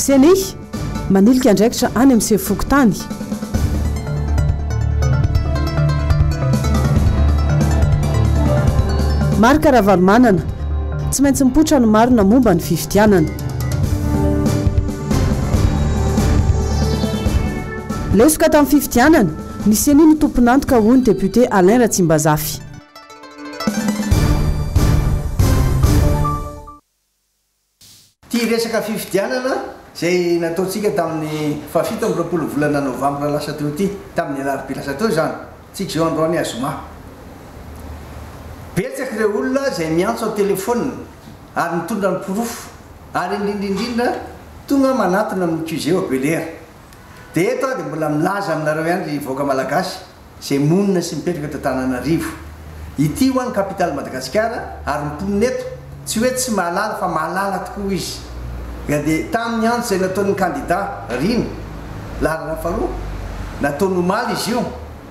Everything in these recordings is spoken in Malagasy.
Ceni, Manilika andraikitra any amin'ny sefo fokontany. Marc Ravalomanana, Tsy maintsy mipoitra ny marina momba ny fifidianana. Lesoka tamin'ny fifidianana, ny Ceni no tompon'antoka hoy ny député Alain Ratsimbazafy. Ity resaka fifidianana izay nataontsika tamin'ny fahafito amby 20 volana novambra lasa teo ity, tamin'ny alarobia lasa teo izany, tsika izao androany azoma. Betsaka ireo olona izay miantso an-telefaonina ary mitondra ny porofo ary indrindra indrindra tonga manatona amin'ny QG ao Bel'Air. Dia eto aho dia mbola milaza aminareo ihany ry vahoaka malagasy izay monina sy mipetraka eto Antananarivo. Ity hoa ny capitale Madagasikara ary ny mponina eto tsy hoe tsy mahalala fa mahalala tokoa izy. Ka dia tamin'ny antso izay nataon'ny kandida Rina, laharana faharoa, nataony omaly izy io,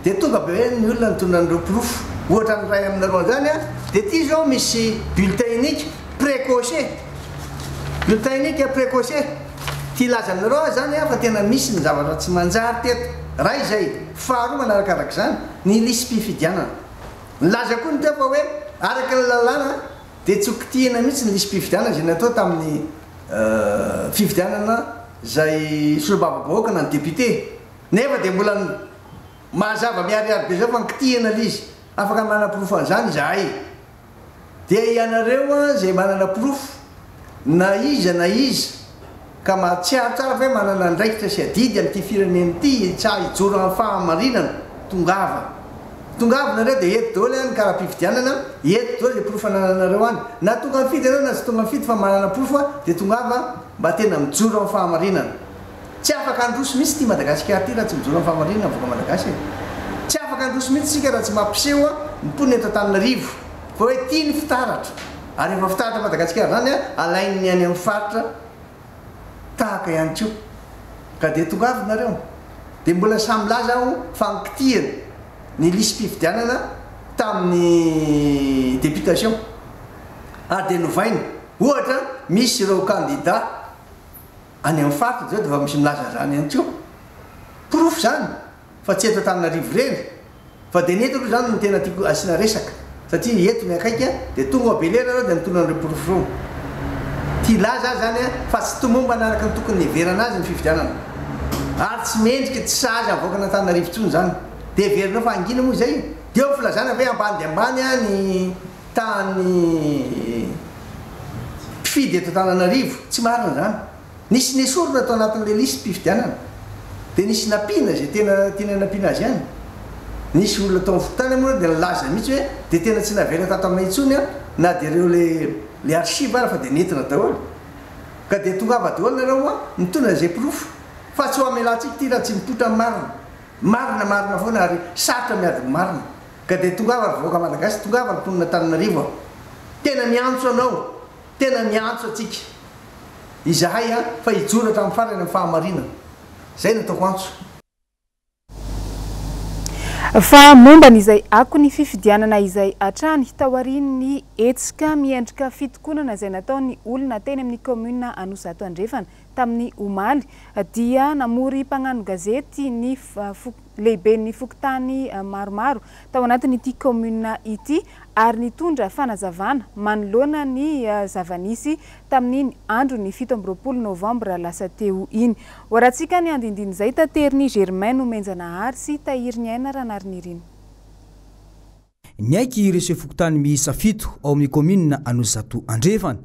dia tonga be ny olona nitondra an'ireo porofo. Ohatra ny iray aminareo an'izany dia ity izao misy bulletin unique précoché. Bulletin unique précoché. Tia hilaza aminareo aho izany fa tena misy ny zavatra tsy manjary teto. Iray izay. Faharoa manarakaraka izany, ny lisi-pifidianana. Nilaza koa ny teo fa hoe araka ny lalàna dia tsy ho kitihina mihitsy ny lisi-pifidianana izay natao tamin'ny fifidianana izay solombavambahoaka na ny député. Nefa dia mbola mazava miharihary be izao fa nikitihina ilay izy. Afaka manaporofo an'izany izahay. Dia ianareo izay manana porofo na iza na iza ka mahatsiaro tsara fa hoe manana andraikitra sy adidy amin'ity firenena ity sahy hijoro amin'ny fahamarinana, tongava. Tongava nareo dia eto daholo ny kara-pifidianana, eto daholo izay porofo anananareo any. Na tonga mifidy ianareo na tsy tonga mifidy fa manana porofo dia tongava mba tena mijoro amin'ny fahamarinana. Tsy afaka handroso mihitsy ity Madagasikara ity raha tsy mijoro amin'ny fahamarinana ny vahoaka malagasy e! Tsy afaka handroso mihitsy isika raha tsy mampiseho ny mponina eto Antananarivo fa hoe tia ny fitaratra ary efa fitaratra Madagasikara izany alain'ny any amin'ny faritra tahaka ihany koa. Ka dia tongava nareo. Dia mbola samy milaza aho fa nikitihana ny lisi-pifidianana tamin'ny députation ary dia novaina. Ohatra misy ireo kandida Any amin'ny faritra izao dia efa misy milaza an'izany ihany koa. Porofo izany fa tsy eto Antananarivo irery fa dia ny eto aloha izany no tena tiako asiana resaka satria eto ny akaiky dia tonga ao Belera nareo dia mitondra an'ireo porofo ireo. Tia hilaza aho izany fa tsy tomombana araka ny tokony niheverana azy ny fifidianana ary tsy mendrika, tsy sahaza ny vahoakan'Antananarivo intsony izany. Dia heverinao fa hangina moa izay? Dia eo ny filazana ve ambany dia ambany ny tahan'ny mpifidy eto Antananarivo, tsy marina izany. Nisy nesorina tao anatin'ilay lisi-pifidianana. Dia nisy nampiana izay tena tiana nampiana azy ihany. Nisy olona tao amin'ny fokontany moa dia nilaza mihitsy hoe dia tena tsy navela tato aminay intsony an, na dia ireo ilay ilay archive ara fa dia nentina daholo. Ka dia tongava daholo nareo an, mitondra izay porofo. Fa tsy ho amelantsika ity raha tsy mipoitra ny marina. Marina marina foana ary sarotra miady ny marina. Ka dia tongava ry vahoaka Malagasy, tongava ry mponin'Antananarivo a! Tena miantso anao, tena miantso antsika izahay a, fa hijoro hatramin'ny farany amin'ny fahamarinana. Izay no ataoko antso. Fa momba ny izay akon'ny fifidianana izay hatrany, taorian'ny hetsika miendrika fitokonana izay nataon'ny olona teny amin'ny kaominina Anosizato Andrefana tamin'ny omaly, dia namory mpagnano gazety ny lehiben'ny fokontany maromaro tao anatin'ity kaominina ity ary nitondra fanazavana manoloana ny zava-nisy tamin'iny andron'ny 27 novambra lasa teo iny. Hoarantsika ny andindin'izay taterin'i Germain Nomenjanahary sy Tahiriniaina Ranarinirina. Niaiky ireo sefo fokontany miisa fito ao amin'ny kaominina Anosizato Andrefana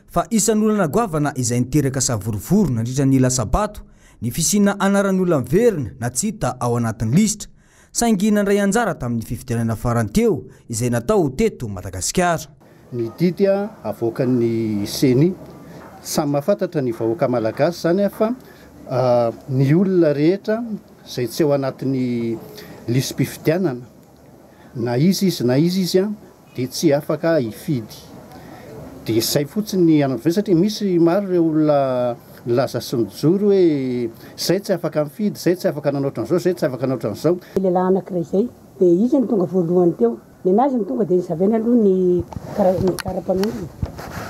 fa isan'ny olana goavana izay niteraka savorovoro nandritra ny latsa-bato ny fisiana anaran'olona miverina na tsy hita ao anatin'ny lisitra saingy nandray anjara tamin'ny fifidianana farany teo izay natao teto Madagasikara. Ny didy avoakan'ny Ceni. Samy mahafantatra ny vahoaka malagasy izany fa ny olona rehetra izay tsy ao anatin'ny lisi-pifidianana na iza izy na iza izy dia tsy afaka hifidy. Dia izay fotsiny ny anaovana satria misy maro ireo olona nilaza sy nijoro hoe izay tsy afaka nifidy, izay tsy afaka nanao ohatran'izao, izay tsy afaka nanao ohatran'izao. Lehilahy anankiray izay dia izy no tonga voalohany teo. Nenazy no tonga dia nisavaina aloha ny ny kara-panondrona.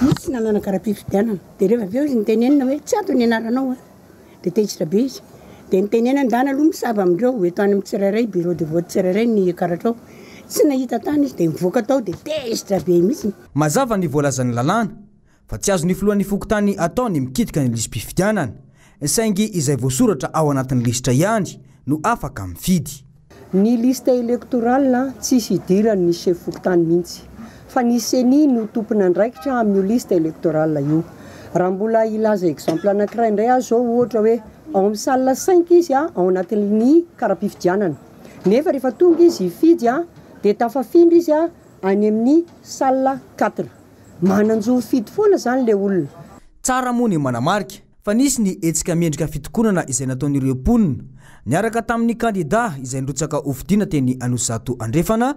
Izy tsy nanana kara-pifidianana. Dia rehefa avy eo izy nitenenina hoe tsy ato ny anaranao a! Dia tezitra be izy. Dia nitenenany, ndana aloha misava amindreo, eto any amin'ny tsirairay, bureau de vote tsirairay ny karatrao. Tsy nahita tany izy dia nivoaka tao dia tezitra be mihitsy. Mazava ny voalazan'ny lalàna fa tsy azon'ny filohan'ny fokontany atao ny mikitika ny lisi-pifidianana, saingy izay voasoratra ao anatin'ny lisitra ihany no afaka mifidy. Ny liste électorale tsisy idiran'ny chef fokontany mihitsy fa ny ceni no tompon'andraikitra amin'io liste électorale io. Raha mbola hilaza exemple anankiray indray aho zao ohatra hoe ao amin'ny salle cinq izy ao anatin'ny kara-pifidianana nefa rehefa tonga izy hifidy dia tafafindra izy any amin'ny salle quatre. Manan-jo hifidy foana izany ilay olona. Tsara moa ny manamarika fa nisy ny hetsika miendrika fitokonana izay nataon'ireo mponina niaraka tamin'ny kandida izay nirotsaka hofidiana teny Anosizato Andrefana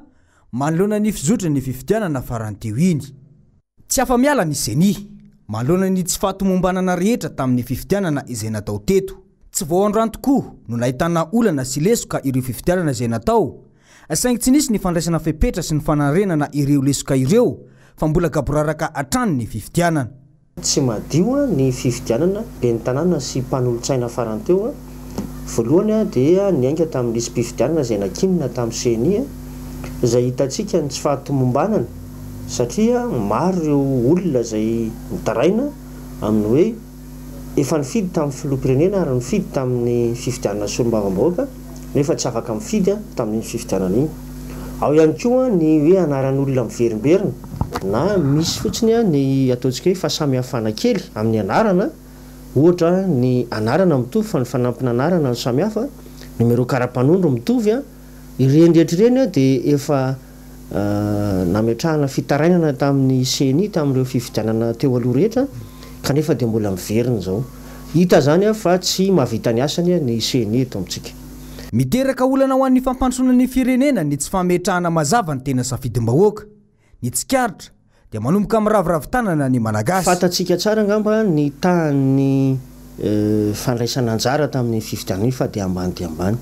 manoloana ny fizotry ny fifidianana farany teo iny. Tsy afa-miala ny Ceni manoloana ny tsy fahatomombanana rehetra tamin'ny fifidianana izay natao teto. Tsy vao androany tokoa no nahitana olana sy lesoka ireo fifidianana izay natao Saingy tsy nisy ny fandraisana fepetra sy ny fanarenana ireo lesoka ireo fa mbola gaboraraka hatrany ny fifidianana. Tsy madio ny fifidianana ben'ny tanàna sy mpanolotsaina farany teo. Voalohany dia niainga tamin'ny lisi-pifidianana izay nankinina tamin'ny ceni izay hitantsika ny tsy fahatomombanana satria maro ireo olona izay mitaraina amin'ny hoe Efa nifidy tamin'ny filoham-pirenena ary nifidy tamin'ny fifidianana solombavambahoaka nefa tsy afaka mifidy tamin'iny fifidianana iny. Ao ihany koa ny hoe anaran'olona miverimberina na misy fotsiny ny ataontsika hoe fahasamihafana kely amin'ny anarana, ohatra ny anarana mitovy fa ny fanampin'anarana no samihafa, numéro kara-panondro mitovy, ireny rehetra ireny dia efa Nametrahana fitarainana tamin'ny ceni tamin'ireo fifidianana teo aloha rehetra kanefa dia mbola miverina izao. Hita izany fa tsy mahavita ny asany ny ceni eto amintsika. Miteraka olana ho an'ny fampandrosoana ny firenena ny tsy fametrahana mazava ny tena safidim-bahoaka. Ny tsikaritra dia manomboka miraviravy tanana ny Malagasy. Fantatsika tsara angamba ny tahan'ny fandraisana anjara tamin'iny fifidianana iny fa dia ambany dia ambany.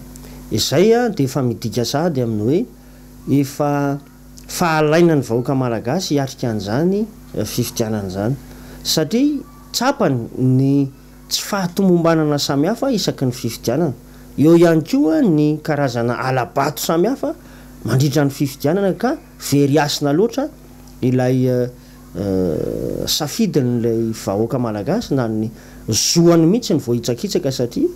Izay dia efa midika sahady amin'ny hoe Efa fahalainan'ny vahoaka malagasy hiatrika an'izany fifidianana izany satria tsapany ny tsy fahatomombanana samihafa isaky ny fifidianana. Eo ihany koa ny karazana hala-bato samihafa mandritra ny fifidianana ka very hasina loatra ilay safidin'ilay vahoaka malagasy na ny zoany mihitsy ny voahitsakitsaka satria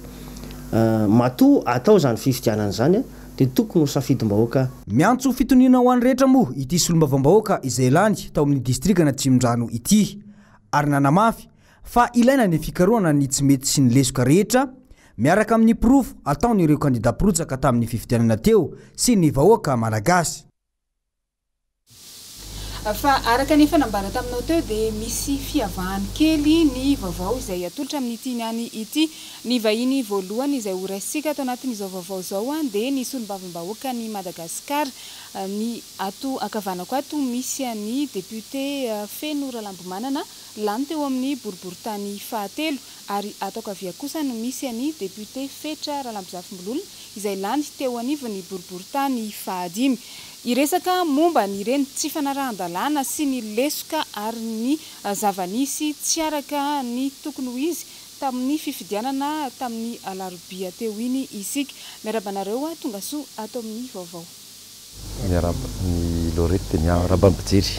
matoa atao izany fifidianana izany dia tokony ho safidim-bahoaka. Miantso fitoniana ho an'ny rehetra moa ity solombavambahoaka izay lany tao amin'ny distrikan'Atsimondrano ity ary nanamafy fa ilaina ny fikarohana ny tsy mety sy ny lesoka rehetra miaraka amin'ny porofo ataon'ireo kandida mpirotsaka tamin'ny fifidianana teo sy ny vahoaka malagasy. Fa araka ny efa nambara taminao teo dia misy fiavahany kely ny vaovao izay atolotra amin'ity niany ity. Ny vahiny voalohany izay ho raisintsika ato anatin'izao vaovao izao dia ny solombavambahoakan'i Madagasikara. Ny ato ankavanako ato misy an'i député Feno Ralambomanana lany teo amin'ny boriborintany fahatelo ary ato ankavia kosa no misy an'i député Fetra Ralambozafimbololona izay lany teo anivon'ny boriborintany fahadimy. Hiresaka momba an'ireny tsy fanarahan-dalàna sy ny lesoka ary ny zava-nisy tsy araka ny tokony ho izy tamin'ny fifidianana tamin'ny alarobia teo iny isika. Miarahaba anareo tongasoa ato amin'ny vaovao. Miarahaba ny Laurette dia miarahaba ny mpijery.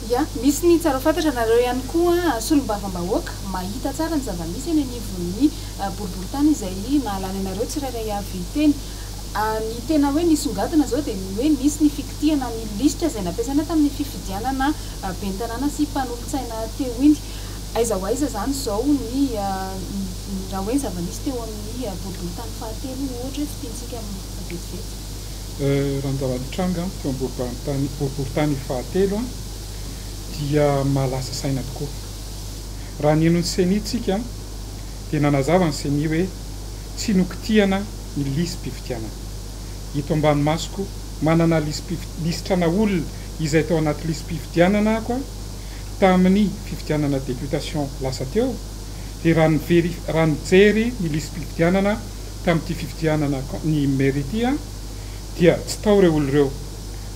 Ya, misy ny tsara ho fantatra nareo ihany koa solombavambahoaka mahita tsara ny zava-misy eny anivon'ny boriborintany izay mahalany anareo tsirairay avy teny. Ny tena hoe nisongadina izao dia ny hoe nisy ny fikitihana ny lisitra izay nampiasaina tamin'ny fifidianana ben'ny tanàna sy mpanolotsaina teo iny. Aiza ho aiza izany izao ny raha hoe ny zava-nisy teo amin'ny boriborintany fahatelo ohatra hoe fintintsika vetivety? Raha ny zava-nitranga teo amin'ny boriborintany fahatelo dia mahalasa saina tokoa. Raha nino ny Ceni tsika dia nanazava ny Ceni hoe tsy nokitihana ny lisi-pifidianana. Eto ambany masoko, manana lisi-pif-lisitrana olona izay tao anaty lisi-pifidianana aho tamin'ny fifidianana députation lasa teo dia raha nivery raha nijery ny lisi-pifidianana tamin'ity fifidianana ny maire ity aho dia tsy tao ireo olona ireo.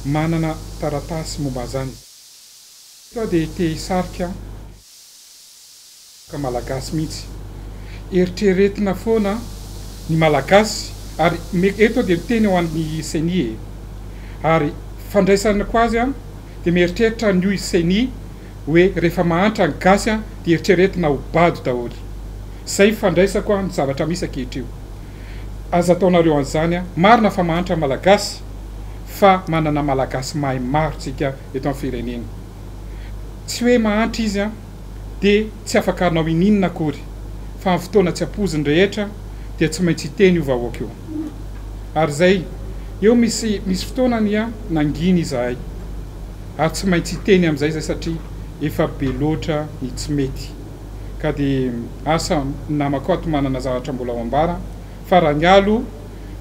Manana taratasy momba an'izany izahay. Eto aho dia te hisarika. Ka Malagasy mihitsy. eritreretina foana ny Malagasy ary eto aho dia miteny ho an'ny Ceni e! Ary fandraisana ko azy an dia mieritreritra an'io i Ceni hoe rehefa mahantra ny gasy an dia eritreretina ho bado daholo. Zay fandraisako an ny zavatra misy ankehitrio. Aza ataonareo an'izany an! Marina fa mahantra ny Malagasy fa manana Malagasy mahay maro tsika eto amin'ny firenena. Tsy hoe mahantra izy an dia tsy afaka hanao ininona akory fa amin'ny fotoana tsy ampoiziny rehetra dia tsy maintsy hiteny io vahoaka io. Ary izay, eo misy misy fotoana anie nangina izahay ary tsy maintsy hiteny amin'izay izay satria efa be loatra ny tsy mety. Ka dia asa ny namako ato manana zavatra mbola ho ambara fa raha ny alo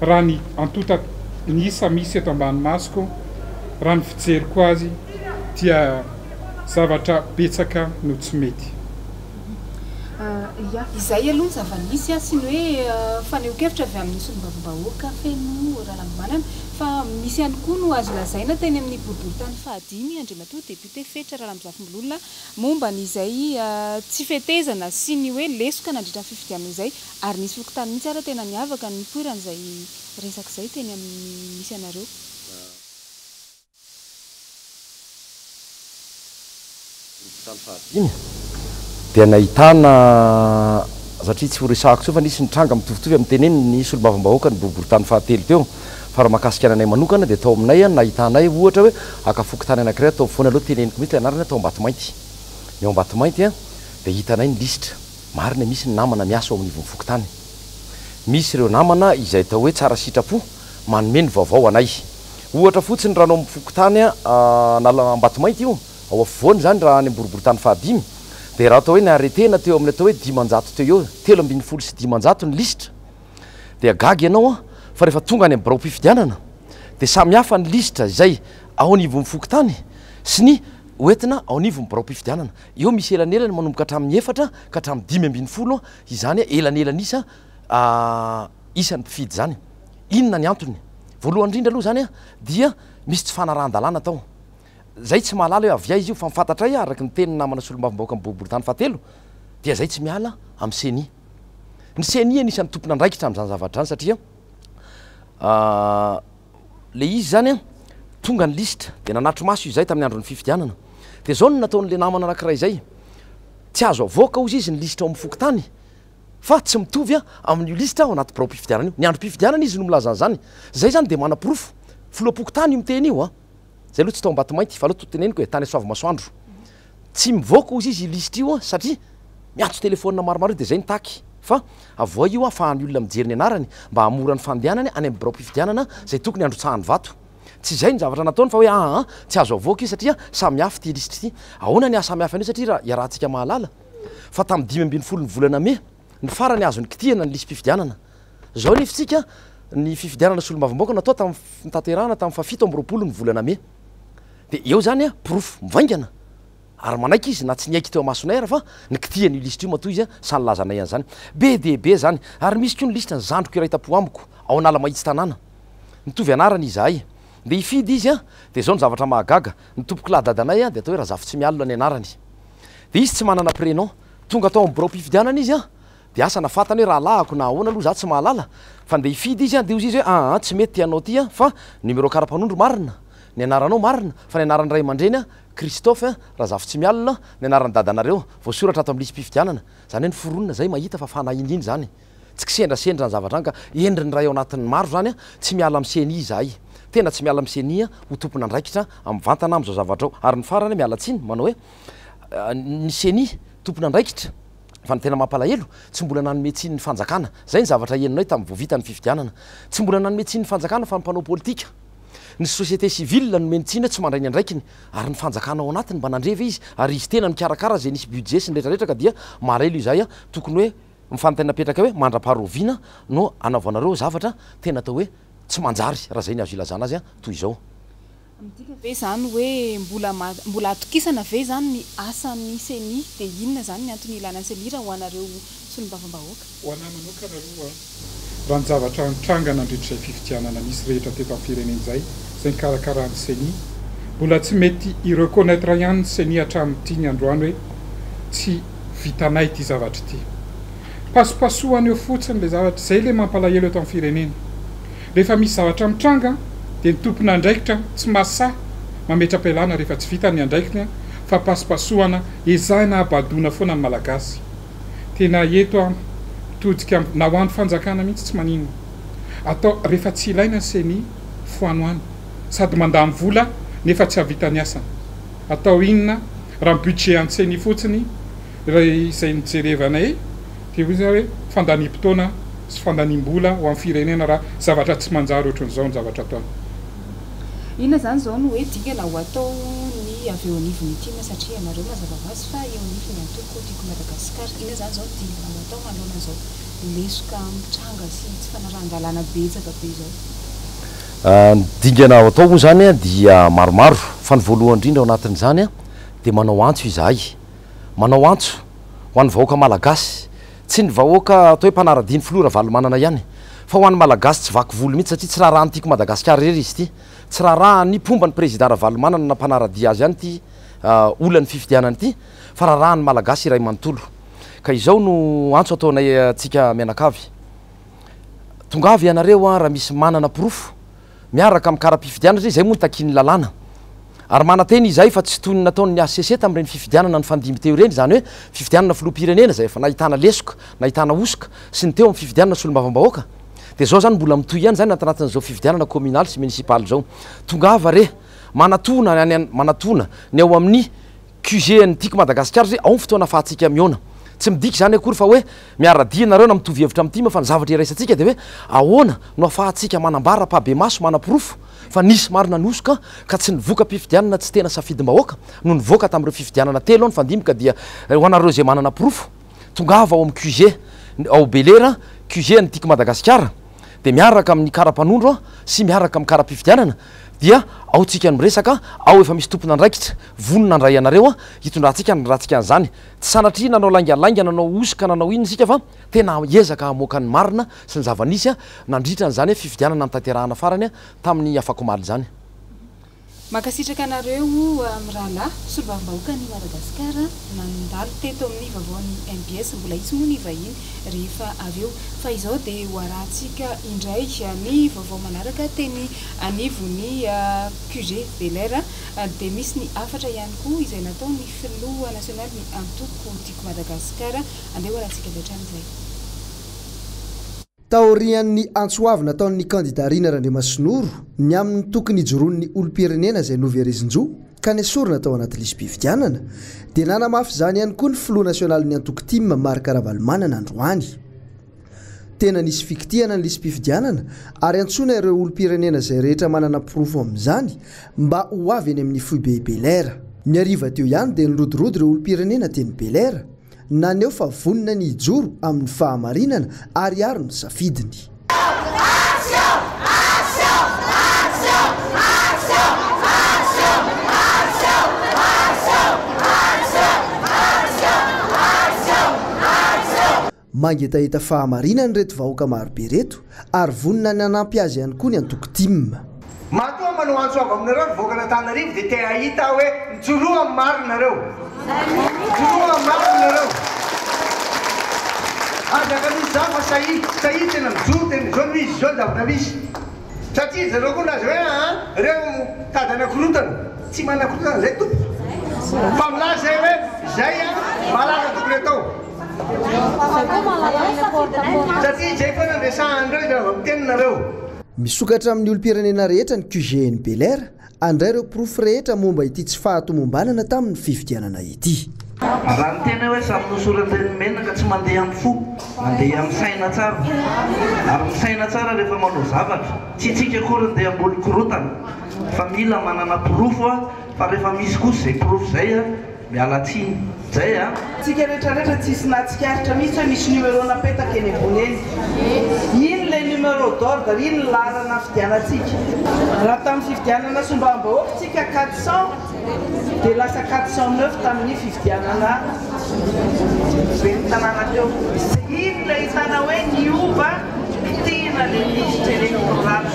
raha ny antonta ny isa misy eto ambany masoko raha ny fijeriko azy dia zavatra betsaka no tsy mety. Ya, izay aloha ny zava-nisy sy ny hoe fanehoan-kevitra avy amin'ny solombavambahoaka Feno Ralambomanana fa misy ihany koa no azo lazaina teny amin'ny boriborintany fahadimy Andriamatoa Député Fetra Ralambozafimbololona momba ny izay tsy fetezana sy ny hoe lesoka nandritra ny fifidianana izay ary nisy fokontany mihitsy ara tena niavaka ny nipoiran'izay resaka izay teny amin'ny misy anareo. Boriborintany fahadimy dia nahitana, satria tsy ho resahako intsony fa nisy ny tranga mitovitovy amin'ny tenenin'ny solombavambahoaka ny boriborintany fahatelo teo, fa raha mahakasika ny anay manokana dia tao aminay nahitanay ohatra hoe haka fokontany anankiray atao afovoany aloha teneniko mihitsy ilay anarana tao Ambatomainty. Ny ao Ambatomainty dia hitanay ny lisitra, marina misy ny namana miasa ao anivon'ny fokontany, misy ireo namana izay atao hoe tsara sitrapo manome ny vaovao anay. Ohatra fotsiny raha ny ao amin'ny fokontany Ambato-Ambato-Mainty io, ao afovoany izany raha any amin'ny boriborintany fahadimy, dia raha atao hoe ni-arrêter-na teo amin'ny atao hoe 500 teo eo, 513 ny lisitra, dia gaga ianao an, fa rehefa tonga any amin'ny biraom-pifidianana dia samy hafa ny lisitra izay ao anivon'ny fokontany sy ny hoentina ao anivon'ny biraom-pifidianana. Eo misy elanelany manomboka hatramin'ny efatra ka hatramin'ny 15 izany elanelan'isa isan'ny mpifidy izany. Inona ny antony? Voalohany indrindra aloha izany dia misy tsy fanarahan-dalàna tao. Zay tsy mahalala hoe avy aiza io fa ny fantatray araka ny tenin'ny namana solombavambahoaka amin'ny boriborintany fahatelo dia zay tsy miala amin'ny ceni. Ny ceni anisan'ny tompon'andraikitra amin'izany zavatra izany satria le izy izany an, tonga ny lisitra dia nanatri-maso izahay tamin'ny andron'ny fifidianana. Dia izao no nataon'le namana anankiray izay, tsy azo avoaka hozy izy ny lisitra ao amin'ny fokontany fa tsy mitovy amin'io lisitra ao anaty biraom-pifidianana io. Ny androm-pifidianana izy no milaza an'izany. Izay izany dia manaporofo. Filoham-pokontany io miteny io an. Zay aloha tsy tao Ambatomainty fa aleo to teneniko e, tany Soavimasoandro. Tsy mivoaka ozy izy io lisitra io satria miantso telephone maromaro izy dia zay nitaky fa avoay io ahafahan'ny olona mijery ny anarany mba hahamora ny fandehanany any amin'ny biraom-pifidianana izay tokony handrotsahany vato. Tsy izay ny zavatra nataony fa hoe aa tsy azo avoaka io satria samy hafa ity lisitra ity. Ahoana ny hahasamy hafa an'io satria raha iarahantsika mahalala fa tamin'ny 15 ny volana mey ny farany azo nikitihana ny lisi-pifidianana. Izao anefa isika, ny fifidianana solombavambahoaka natao tamin'ny notanterahana tamin'ny faha 27 ny volana mey. Dia eo izany porofo mivaingana ary manaiky izy na tsy niaiky teo amasonay ary fa nikitihana io lisitra io matoa izy sahy nilaza anay an'izany. Be dia be izany. Ary misy koa ny lisitra ny zandriko iray tampo amiko ao Analamahitsy tanàna. Mitovy anarana izahay. Ndeha hifidy izy dia izao ny zavatra mahagaga, ny tompokolahy dadanay dia atao hoe Razafitsimialona ny anarany. Dia izy tsy manana prénom. Tonga tao amin'ny biraom-pifidianana izy Dia asa na fantany hoe rahalahiko na ahoana aloha za tsy mahalala fa ndeha hifidy izy an, dia hozy izy hoe aa tsy mety ty anao ty an fa numéro karapanondro marina, ny anaranao marina fa ny anaran'ny ray aman-dreny an Christophe an Razafitsimialona ny anaran'ny dadanareo voasoratra ato amin'ny lisi-pifidianana, zany hoe ny foronina zay mahita fa fanahy iny zany, tsy kisendrasendra ny zavatra any ka endriny iray ao anatin'ny maro zany an, tsy miala amin'ny ceni izahay, tena tsy miala amin'ny ceni an ho tompon'andraikitra mivantana amin'izao zavatra ao, ary ny farany miala tsiny manao hoe ny ceni tompon'andraikitra. Fa ny tena mampalahelo, tsy mbola nanome tsiny ny fanjakana. Izay ny zavatra henonay tamin'ny vao vita ny fifidianana. Tsy mbola nanome tsiny ny fanjakana fa ny mpanao politika. Ny société civile nomeny tsiny hoe tsy mandray ny andraikiny. Ary ny fanjakana ao anatiny mba nandre ve izy? Ary izy tena nikarakara izay nisy budget sy ny retraretra ka dia malahelo izahay. Tokony hoe ny fanontaniana apetraka hoe mandra-paharoviana no hanaovanareo zavatra tena atao hoe tsy manjary raha izay ny azo ilazana azy toy izao. Midika ve izany hoe mbola mbola atokisana ve izany ny asan'ny ceni? Dia inona izany ny antony ilana ny ceni raha ho anareo solombavambahoaka? Ho anah manokana aloha, raha ny zavatra nitranga nandritra izay fifidianana nisy rehetra teto amin'ny firenena izay, izay nikarakaran'ny ceni, mbola tsy mety hi-reconnaitre ihany ny ceni hatramin'ity ny androany hoe tsy vitanay ity zavatra ity. Pasopasohana eo fotsiny ilay zavatra. Izay ilay mampalahelo eto amin'ny firenena. Rehefa misy zavatra mitranga dia ny tompon'andraikitra tsy mahasahy mametra-pialana rehefa tsy vita ny andraikiny fa pasopasohana ezahina habadoana foana ny Malagasy. Tena eto aho mitodika na ho an'ny fanjakana mihitsy tsy maninona. Atao rehefa tsy ilaina ny ceni foano any. Sady mandany vola nefa tsy hahavita ny asany. Atao inona raha ny budget an'ny ceni fotsiny raha izay nojerevanay dia hoy izy hoe fandaniam-potoana sy fandaniam-bola ho an'ny firenena raha zavatra tsy manjary ohatran'izao ny zavatra ataony. Inona izany izao no hoe dingana ho atao ny avy eo anivon'ny tim satria ianareo mazava ho azy fa eo anivon'ny antoko Tiako Madagasikara. Inona izany izao no dingana ho atao manoloana an'izao lesoka mitranga sy tsy fanarahan-dalàna betsaka be izao? Ny dingana ho atao moa izany dia maromaro fa ny voalohany indrindra ao anatin'izany dia manao antso izahay. Manao antso ho an'ny vahoaka malagasy, tsy ny vahoaka atao hoe mpanara-dia ny filoha Ravalomanana ihany fa ho an'ny malagasy tsy vaky volo mihitsy satria tsy raharahan'ny Tiako Madagasikara irery izy ity, tsy raharahan'ny mpomba ny prezida Ravalomanana na mpanara-dia azy ihany ity olan'ny fifidianana ity fa raharahan'ny malagasy iray manontolo. Ka izao no antso ataonay antsika mianakavy, tongava ianareo raha misy manana porofo miaraka amin'ny kara-pifidianana satria izay moa no takian'ny lalàna. Ary manantena izahay fa tsy toy ny nataon'ny hcc tamin'ireny fifidianana nifandimby teo ireny, izany hoe fifidianana filoham-pirenena izay efa nahitana lesoka, nahitana hosoka, sy ny teo amin'ny fifidianana solombavambahoaka. Dia izao izany mbola mitohy ihany izany anatin'izao fifidianana kaominaly sy munisipaly izao. Tongava re, manatona any manatona ny ao amin'ny QG an'ny Tiako Madagasikara satria ao ny fotoana ahafahantsika mihaona. Tsy midika izany akory fa hoe miara-dia ianareo na mitovy hevitra amin'ny tim fa ny zavatra iraisantsika dia hoe ahoana no ahafahantsika manambara ampahibemaso, manaporofo fa nisy marina ny hosoka ka tsy ny voka-pifidianana tsy tena safidim-bahoaka no nivoaka tamin'ireo fifidianana telo nifandimby ka dia ho anareo izay manana porofo tongava ao amin'ny QG ao Belera, QG an'ny Tiako Madagasikara dia miaraka amin'ny kara-panondro sy miaraka amin'ny kara-pifidianana dia ao tsika no miresaka, ao efa misy tompon'andraikitra vonona handray anareo hitondrantsika ny ratsika an'izany. Tsy sanatria nanao laingalainga, nanao hosoka, nanao inona isika fa tena hiezaka hamoaka ny marina sy ny zava-nisy nandritra an'izany fifidianana notanterahana farany tamin'ny afakomaly izany. Mankasitraka anareo mirahalahy solombavambahoakan'i Madagasikara nandalo teto amin'ny vaovaon'ny mbs. Mbola hisy moa ny vahiny rehefa avy eo. Fa izao dia ho arahantsika indray ny vaovao manaraka teny anivon'ny QG Bel'Air. Dia misy ny hafatra ihany koa izay nataon'ny filoha nasionalin'ny antoko Tiako Madagasikara. Andeha ho arahantsika avy hatrany izay. Taorian'ny antso avo nataon'ny kandida Rina Randriamasinoro ny amin'ny tokony hijoroan'ny olom-pirenena izay noverezin-jo ka nesorina tao anaty lisi-pifidianana dia nanamafy izany ihany koa ny filoha nasionalin'ny antoko tim Marc Ravalomanana androany. Tena nisy fikitihana ny lisi-pifidianana ary antsoina ireo olom-pirenena izay rehetra manana porofo amin'izany mba ho avy eny amin'ny foibe Bel'Air. Ny hariva teo ihany dia nirodorodo ireo olom-pirenena teny Bel'Air. Naneho fa vonona ny hijoro amin'ny fahamarinana ary hiaro ny safidiny. Mangetaheta fahamarinana ireto vahoaka marobe ireto ary vonona ny hanampy azy ihany koa ny antoko tim. Matoa manao antso avo aminareo ry vahoakan'Antananarivo dia te hahita aho hoe mijoroa amin'ny marina nareo. Mijoroa amin'ny marina nareo. Aza ka misy izany fa sahia, sahia tena mijoro tena izao no izy, izao ny zavatra misy. Satria ry zareo koa milaza hoe aa reo mitady hanakorontana. Tsy manakorontana izay tompoko. Fa milaza izay hoe izay an mahalala tokony atao. Satria izay foana no resahan'ireo izay vao miteny nareo. Misokatra amin'ny olom-pirenena rehetra ny QG-n'i Bel'Air handray ireo porofo rehetra momba ity tsy fahatomombanana tamin'ny fifidianana ity. Raha ny tena hoe samy nosoran-dreny menaka tsy mandeha amin'ny fo, mandeha amin'ny saina tsara. Ary misaina tsara rehefa manao zavatra. Tsy itsika akory ndeha hamboly korotana fa mila manana porofo fa rehefa misy kosa izay porofo izay Miala tsiny zay a! Tsika rehetra rehetra tsisy nahatsikaritra mihitsy hoe misy numéro napetaka eny ambony eny. Iny ilay numéro d'ordre, iny ny laharana fidianantsika. Raha tamin'ny fifidianana solombavambahoaka tsika 400 dia lasa 409 tamin'ny fifidianana ben'ny tanàna teo. Iny ilay ahitana hoe niova kitihina ilay lisitra électorale.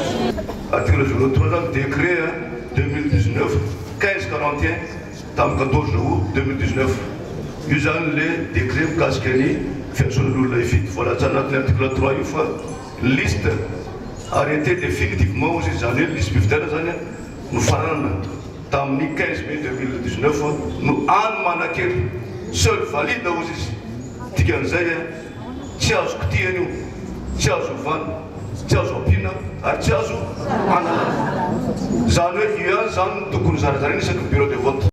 Article 03 zany décret 2019 15 41 tamin'ny 14 août 2019. Io zany le décret mikasika ny fiantsoana ny olona hifidy. Voalaza anatin'ny article trois io fa liste arrêtée définitivement hozy izy, izany hoe ny lisi-pifidianana izany nofaranana tamin'ny 15 mai 2019 no any manan-kery, seul valide hozy izy. Dikan'izay tsy azo kitihana io, tsy azo ovana, tsy azo ampiana ary tsy azo analana. Izany hoe io ihany izany no tokony zarazaraina isaky ny bureau de vote.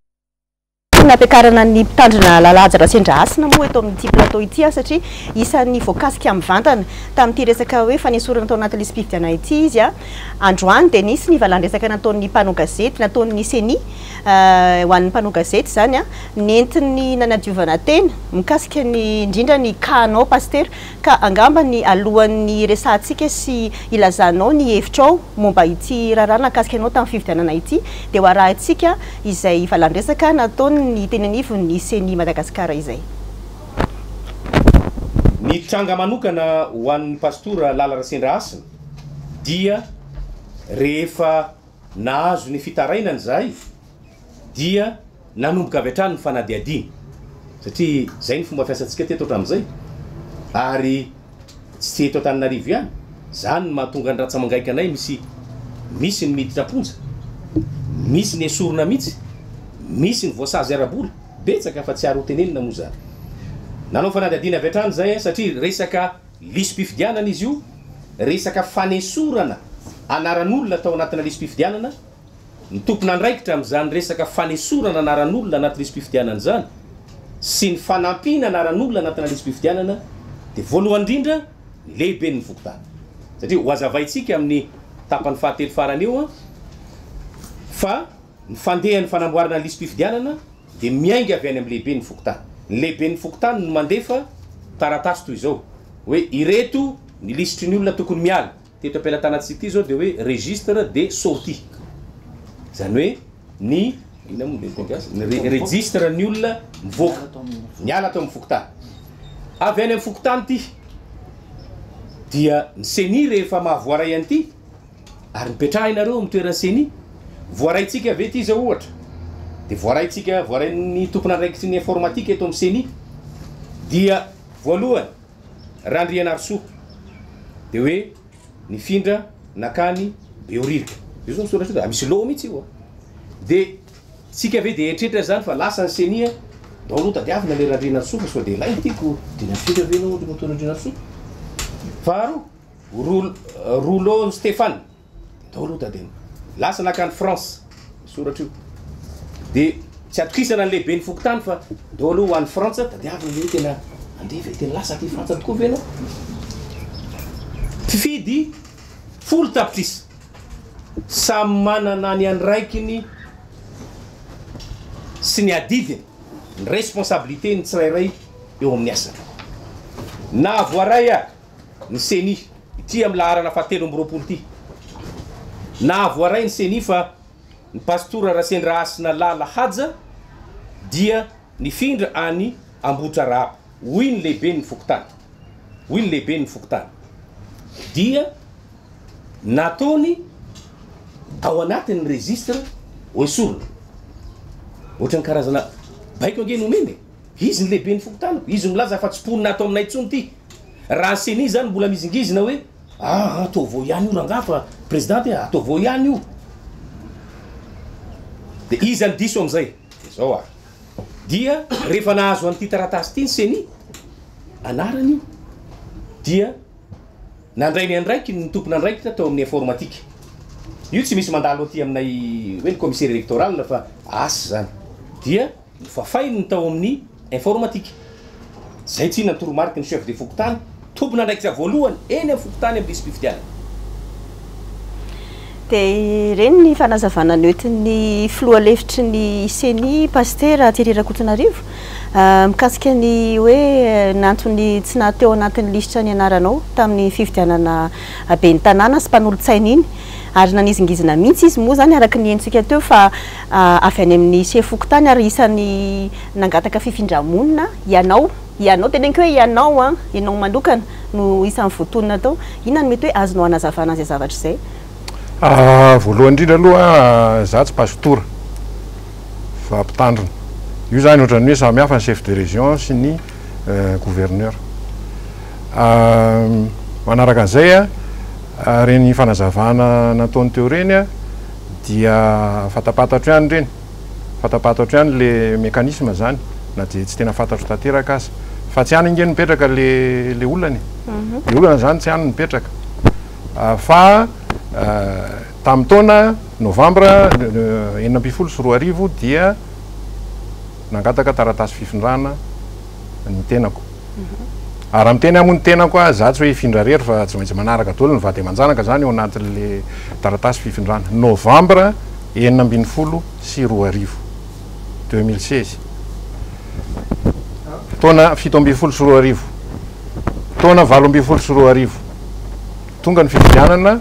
Nampiakarana ny mpitandrina Lalahaja Rasendrahasina moa eto amin'ity plateau ity aho satria isan'ny voakasika mivantana tamin'ity resaka hoe fanesorana tao anaty lisi-pifidianana ity izy. Androany dia nisy ny valan-dresaka nataon'ny mpanao gazety, nataon'ny Ceni ho an'ny mpanao gazety izany, nentiny nanadiovana tena mikasika ny indrindra ny cas-nao Pasitera. Ka angamba ny alohan'ny hiresahantsika sy hilazanao ny hevitrao momba ity raharaha nahakasika anao tamin'ny fifidianana ity dia ho arahintsika izay valan-dresaka nataon'ny teny anivon'ny Ceni Madagasikara izay. Ny tranga manokana ho an'ny Pastora Lala Rasendrahasina dia rehefa nahazo ny fitarainana izahay dia nanomboka avy hatrany ny fanadihadiana satria izay ny fomba fiasantsika teto hatramin'izay ary tsy eto Antananarivo ihany, izany no mahatonga ny ratsa-mangaika anay misy misy ny miditra am-ponja, misy ny esorina mihitsy, misy ny voasazy ara-bola, betsaka fa tsy ary ho tenenina moa izany. Nanao fanadihadiana avy hatrany izay satria resaka lisi-pifidianana izy io, resaka fanesorana anaran'olona tao anatina lisi-pifidianana, Ny tompon'andraikitra amin'izany resaka fanesorana anaran'olona anaty lisi-pifidianana izany sy ny fanampiana anaran'olona anatina lisi-pifidianana dia voalohany indrindra ny lehiben'ny fokontany. Satria ho hazavaintsika amin'ny tapany fahatelo farany eo fa ny fandehan'ny fanamboarana ny lisi-pifidianana dia miainga avy any amin'ny lehiben'ny fokontany. Ny lehiben'ny fokontany no mandefa taratasy toy izao hoe ireto ny lisitry ny olona tokony miala. Teto am-pelatanantsika ity izao dia hoe registre des sorties. Izany hoe ny inona moa ilay teny gasy? Ny registre ny olona mivoaka, miala ato amin'ny fokontany. Avy any amin'ny fokontany ity dia ny ceni rehefa mahavoaray an'ity ary mipetraha ianareo amin'ny toeran'ny ceni. Voaraintsika ve ity izao ohatra? Dia voaraintsika, voarain'ny tompon'andraikitry ny informatique eto amin'ny ceni. Dia voalohany Randrianarisoa dia hoe nifindra nakany Behoririka. Io zao misoratra io, misy lot mihitsy io a. Dia tsika ve dia eritreritra izany fa lasa ny ceni a, ndao aloha tadiavina le Randrianarisoa fa sao dia lainga ity ko dia nifindra ve ianao Andriamatoa Randrianarisoa? Faharoa, Rouleau Stéphane. Tao aloha tadiny. Lasa nankany France. Soratra io. Dia tsy atokisana ny lehiben'ny fokontany fa ndao aloha ho any Frantsa, tadiavina le hoe tena andeha ve tena lasa aty Frantsa tokoa ve ianao? Mpifidy 10 tapitrisa. Samy manana ny andraikiny sy ny adidiny, ny responsabilité ny tsirairay eo amin'ny asany. Na voaray ary ny ceni, ity amin'ny laharana faha 23 ity. Nahavoaray ny ceni fa ny Pastora Rasendrahasina Lala Haja dia nifindra any Ambohitrarahaba, hoy ny lehiben'ny fokontany. Hoy ny lehiben'ny fokontany. Dia nataony tao anatin'ny registre hoesorina. Ohatran'ny karazana baiko ange nomena e! Izy ny lehiben'ny fokontany, izy no milaza fa tsy mponina ato aminay intsony ity. Raha ny ceni izany mbola mihizingizina hoe aa ataovy ao ihany io rangaha fa président e, ataovy ao ihany io. Dia iza no diso amin'izay? Dia izao ary. Dia rehefa nahazo an'ity taratasy ity ny ceni, anarany io, dia nandray ny andraikiny ny tompon'andraikitra tao amin'ny informatique. Io tsy misy mandalo aty aminay hoe ny commissaire électoral fa asa izany. Dia Nofafainy ny tao amin'ny informatique. Izay tsinona ny toromariky ny chef de fokontany, tompon'andraikitra voalohany eny amin'ny fokontany amin'ny lisi-pifidianana. Dia ireny ny fanazavana noentin'ny filoha lefitry ny Ceni, Pasitera Thierry Rakotonarivo, mikasika ny hoe ny antony tsy naha teo anatin'ny lisitra ny anaranao tamin'ny fifidianana ben'ny tanàna sy mpanolotsaina iny. Ary nanizingizina mihitsy izy moa izany araka ny henontsika teo fa avy any amin'ny sefo fokontany ary isan'ny nangataka fifindra-monina ianao, ianao, teneniko hoe ianao an, ianao manokana no isan'ny voatonona tao. Inona no mety hoe azonao hanazavana an'izay zavatra izay? Voalohany indrindra aloha za tsy pastora fa mpitandrina. Io zany ohatran'ny hoe samy hafa ny chef de région sy ny gouverneur. Manaraka an'izay a, ireny fanazavana nataony teo ireny a, dia fantapantatro ihany ireny, fantapantatro ihany le mécanisme zany na dia tsy tena fantatro tanteraka aza. Fa tsy any ange no mipetraka le le olana e. Le olana zany tsy any no mipetraka. Fa tamin'ny taona novambra 2016 dia nangataka taratasy fifindrana ny tenako. Ary raha miteny aho moa ny tenako a, za tsy hoe hifindra irery fa tsy maintsy manaraka daholo ny vady aman-janaka zany ao anatin'le taratasy fifindrana. Novambra 2016, 2016. Taona 2017. Taona 2018. Tonga ny fifidianana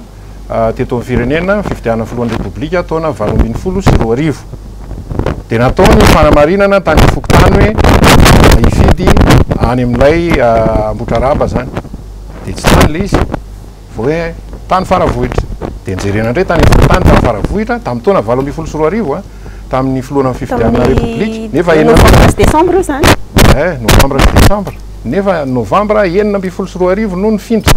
teto amin'ny firenena, fifidianana filohan'ny Repoblika taona 2018. Dia natao ny fanamarinana tany amin'ny fokontany hoe hifidy any amin'ilay Ambohitrarahaba izany. Dia tsy tany ilay izy fa hoe tany Faravohitra. Dia nojerena indray tany amin'ny fokontany tany Faravohitra tamin'ny taona 2018 tamin'ny filohana fifidianana Repoblika. Nefa enina Novambra sy desambra io izany? Eh, novambra sy desambra. Nefa novambra 2016 no nifindra,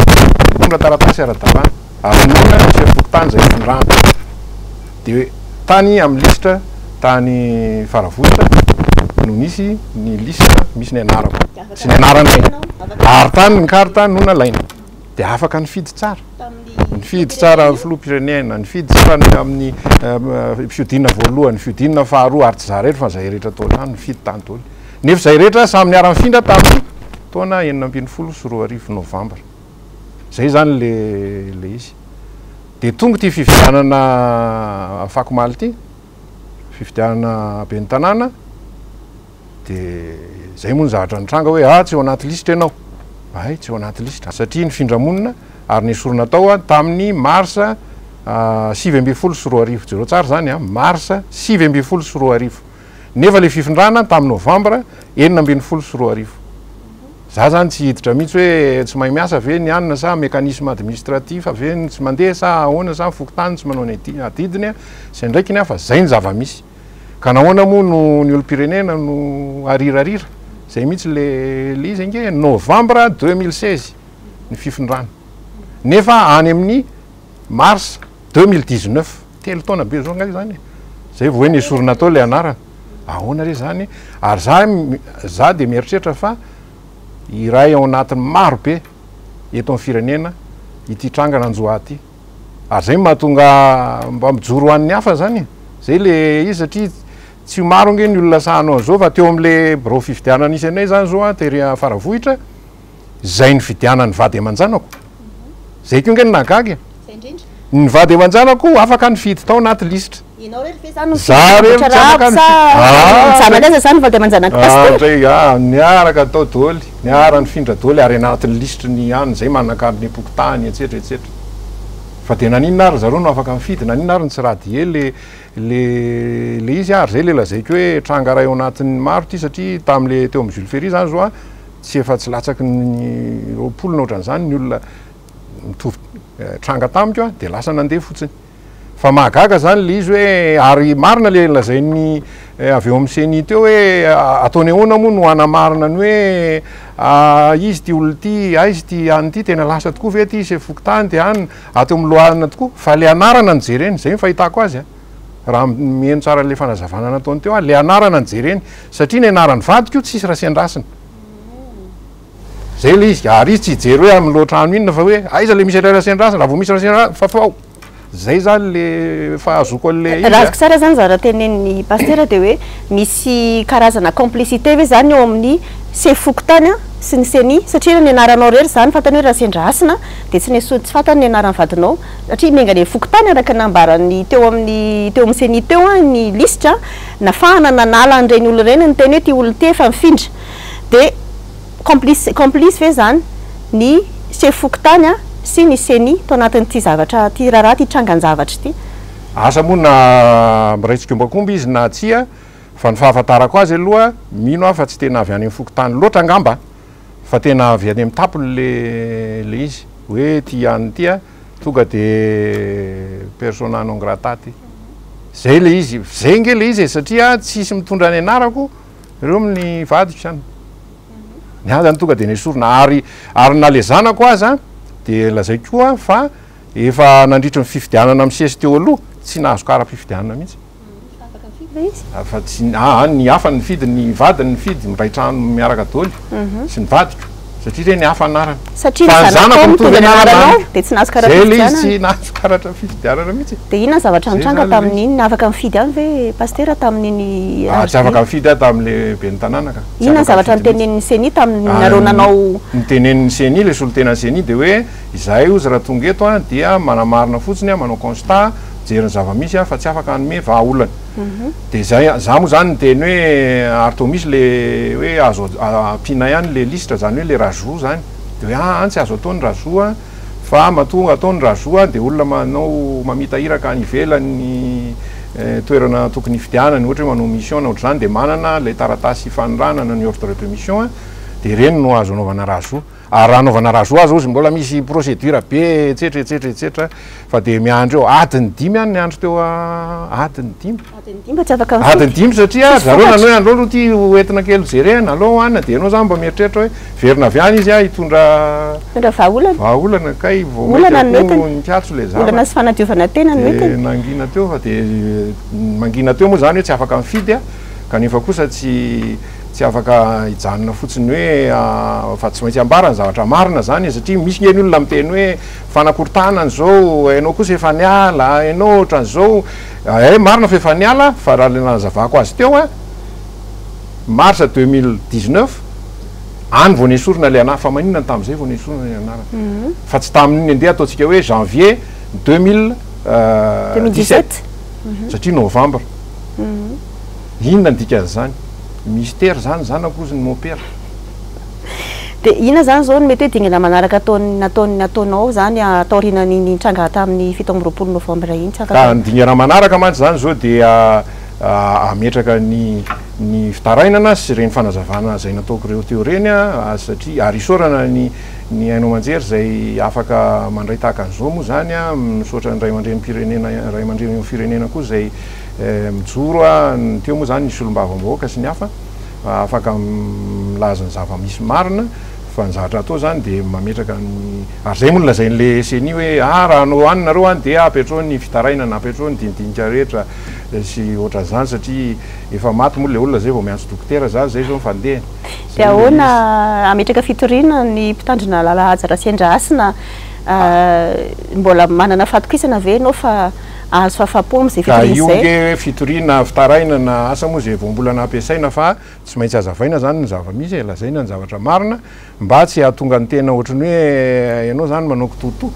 nitondra taratasy ara-dalàna ary nona ny chef fokontany izay nifindrana. Dia tany amin'ny lisitra tany Faravohitra no nisy ny lisitra misy ny anarako sy ny anaranay. Ary tany ny carte no nalaina. Dia afaka nifidy tsara. Nifidy tsara ny filoham-pirenena, nifidy tsara ny amin'ny fihodinana voalohany, fihodinana faharoa ary tsy za irery fa izay rehetra tao an-trano nifidy tany daholo. Nefa izay rehetra samy niara-nifindra tamin'ny taona 2016 novambra. Izay izany le le izy. Dia tonga ity fifidianana afakomaly ity, fifidianana ben'ny tanàna, dia izay moa ny zavatra nitranga hoe ah tsy ao anaty lisitra ianao. Hay, tsy ao anaty lisitra satria nifindra monina ary nesorina tao tamin'ny mars 2019. Jereo tsara izany an, mars 2019. Nefa le fifindrana tamin'ny novambra 2016. Za zany tsy hiditra mihitsy hoe tsy mahay miasa ve ny anona sa mécanisme administratif ve no tsy mandeha sa ahoana sa ny fokontany tsy manao ny adidiny sy andraikiny fa zay ny zava-misy. Ka nahoana moa no ny olom-pirenena no arirarira? Zay mihitsy le le izy ange novambra 2016 ny fifindrana. Nefa any amin'ny mars 2019, telo taona be zao nga izany e, zay vao hoe nesorina tao le anarana, ahoana re zany, ary za za de mieritreritra fa iray ao anatin'ny maro be eto amin'ny firenena ity tranga nanjo ahy ity, ary zay no mahatonga mba mijoro ho an'ny hafa zany e, zay le izy satria tsy ho maro ange ny olona sahy hanao an'izao fa teo amin'le birao fifidianana nisy anay zany zao an, tery Faravohitra, Izay nividianan'ny vady aman-janako. Izay koa ange no nahagaga e. Izay indrindra. Ny vady aman-janako afaka nifidy tao anaty lisitra. Ianao irery ve izany no Za irery tsy afaka sa nifidy. ny zanaka aza izany vady aman-janak'i Ah, Pasitera? ndray ah, niaraka tao daholo, niara nifindra daholo ary anatin'ny lisitry ny any izay manan-karinem-pokontany etsetra etsetra. Fa dia naninona ary zareo no afaka nifidy, naninona ary no tsy radier le le le izy ary izay le lazaiko hoe tranga iray ao anatin'ny maro ity satria tamin'le teo amin'ny Jules Ferry izany izao an, tsy efa tsy latsaky ny 20 na ohatran'izany ny olona mitovy tranga tamiko dia lasa nandeha fotsiny. Fa mahagaga zany le izy hoe ary marina le lazain'ny avy eo amin'ny CENI teo hoe ataony ahoana moa no hanamarina ny hoe izy ity olona ity, aiza ity any ity, tena lasa tokoa ve ity sefo fokontany dia any, ato amin'ny loharana tokoa fa le anarana no jereny, zay ny fahitako azy an. Raha miheno tsara le fanazavana nataony teo aho, le anarana no jereny satria ny anaran'ny vadiko tsisy Rasiandrasina. Zay le izy, ary izy tsy hijery hoe amin'ny lohatrano inona fa hoe aiza le misy an'ilay Rasiandrasina, raha vao misy Rasiandrasina fafao. Zay zany le fahazoako an'le izy Raha a. azoko tsara zany zara tenenin'i Pasitera dia hoe misy karazana complicité ve zany eo amin'ny sefo fokontany sy ny ceni satria ny anaranao irery zany fantany hoe Rasendrahasina dia tsy neso tsy fantany ny anaran'ny vadinao satria miainga any amin'ny fokontany araka ny nambaran'ny teo amin'ny teo amin'ny ceni teo ny lisitra nafahana nanala an'ireny olona ireny niteny hoe ity olona ity efa nifindra dia complice complice ve zany ny sefo fokontany sy ny ceni tao anatin'ity zavatra ity raharaha ity trangan-javatra ity? Asa moa na miray tsikombakomba izy na tsia fa ny fahafantarako azy aloha mino aho fa tsy tena avy any amin'ny fokontany loatra angamba fa tena avy any amin'ny tampony le le izy hoe ty any ty a tonga de persona non grata ty zay le izy zay nge le izy e satria tsisy mitondra ny anarako Ireo amin'ny vadiko zany. Ny ahy zany tonga de nesorina ary ary na le zanako aza de lazaiko koa fa efa nandritry ny fifidianana misesy teo aloha tsy nahazo kara-pifidianana mihitsy. Fa afaka nifidy ve izy? Fa tsy, aa ny hafa nifidy, ny vadiny nifidy, miray trano miaraka daholo sy ny vadiko satria ireny hafa anarana. Satria Fa ny ny zanakao zanako mitondra mitovy ny anarana anaranao amiko. dia tsy nahazo Zay ilay izy kara-pifidianana. tsy nahazo karatra fifidianana mihitsy. Dia inona ny zavatra Zay nitranga zany ilay izy. tamin'iny? Afaka nifidy ihany ve Pasitera tamin'iny Ah, tsy andro afaka iny? nifidy aho tamin'ilay ben'ny tanàna ka. Tsy Inona ny afaka zavatra nifidy mihitsy. notenenin'ny Ceni taminareo Ah, nanao. Notenenin'ny Ceni, ilay solontenan'ny Ceni dia hoe izahay hozy raha tonga eto an dia manamarina fotsiny an, manao constat, mijery ny zava-misy aho fa tsy afaka hanome vahaolana. Dia zay, za moa zany niteny hoe ary toa misy le hoe azo ampiana ihany le lisitra, zany hoe le rajout zany. Dia hoe aa tsy azo atao ny rajout an, fa matoa atao ny rajout an dia olona manao mamita iraka any ivelany toerana tokony hifidianany, ohatra hoe manao mission na ohatr'izany dia manana ilay taratasy fanirahana ny ordre de mission an, dia ireny no azo anaovana rajout. Ary raha anaovana rajout aza ozy mbola misy procédure be etsetra etsetra etsetra fa dia miandry eo adiny dimy any niandry teo adiny dimy. Adiny dimy fa tsy afaka mifidy. Adiny dimy satria Tsisy zareo fantatra. nanao hoe aleo aloha ity ho entina kely jerena aleo hoanina dia ianao zany mba mieritreritra hoe hiverina avy any izy a hitondra Hitondra vahaolana. vahaolana kay vao Olana mainka no koa entiny. nikatso ilay Olana zavatra. sy fanadiovana tena no Dia entiny. nangina teo fa dia mangina teo moa zany hoe tsy afaka mifidy a kanefa kosa tsy Tsy afaka hijanona fotsiny hoe fa tsy maintsy ambara ny zavatra marina zany e, satria misy nge ny olona miteny hoe fanakorontanana izao, enao kosa efa niala, enao ohatran'izao, eh marina fa efa niala fa raha le nanazavako azy teo an, mars 2019 any vao nesorina le anarana, fa maninona tamin'izay vao nesorina le anarana fa tsy tamin'iny andeha ataontsika hoe janvier 2017 satria novembre. Inona ny dikan'izany? Mystère zany zanako ozy ny mopera. Dia inona izany izao no mety hoe dingana manaraka ataon'ny nataon'ny ataonao izany taorianan'iny nitranga tamin'ny 27 novambra iny? Tsy Ka afaka. ny dingana manaraka mantsy izany izao dia hametraka ny ny fitarainana sy ireny fanazavana izay nataoko ireo teo ireny satria ary isaorana ny ny haino aman-jery izay afaka mandray tahaka an'izao moa izany, misaotra ny ray aman-drenim-pirenena ray aman-dreny eo amin'ny firenena koa izay Mijoro ny teo moa izany ny solombavambahoaka sy ny hafa afaka milaza ny zava-misy marina fa ny zavatra atao izany dia mametraka ny ary izay moa no lazain'ilay ceni hoe ah raha hanao any nareo any dia apetrao ny fitarainana apetrao ny dinidinika rehetra sy ohatran'izany satria efa maty moa ilay olona izay vao miantso dokotera za izay izao ny fandehany. Dia ahoana hametraka fitoriana ny mpitandrina Lala Haja Rasendrahasina mbola manana fahatokisana ve ianao fa Ahazo fahafahampo amin'izay Ka fitoriana io izay. nge hoe fitoriana, fitarainana, asa moa izay voambolana ampiasaina fa tsy maintsy hazavaina zany ny zava-misy e, lazaina ny zavatra marina mba tsy hahatonga ny tena ohatry ny hoe ianao zany manao kitoatoa.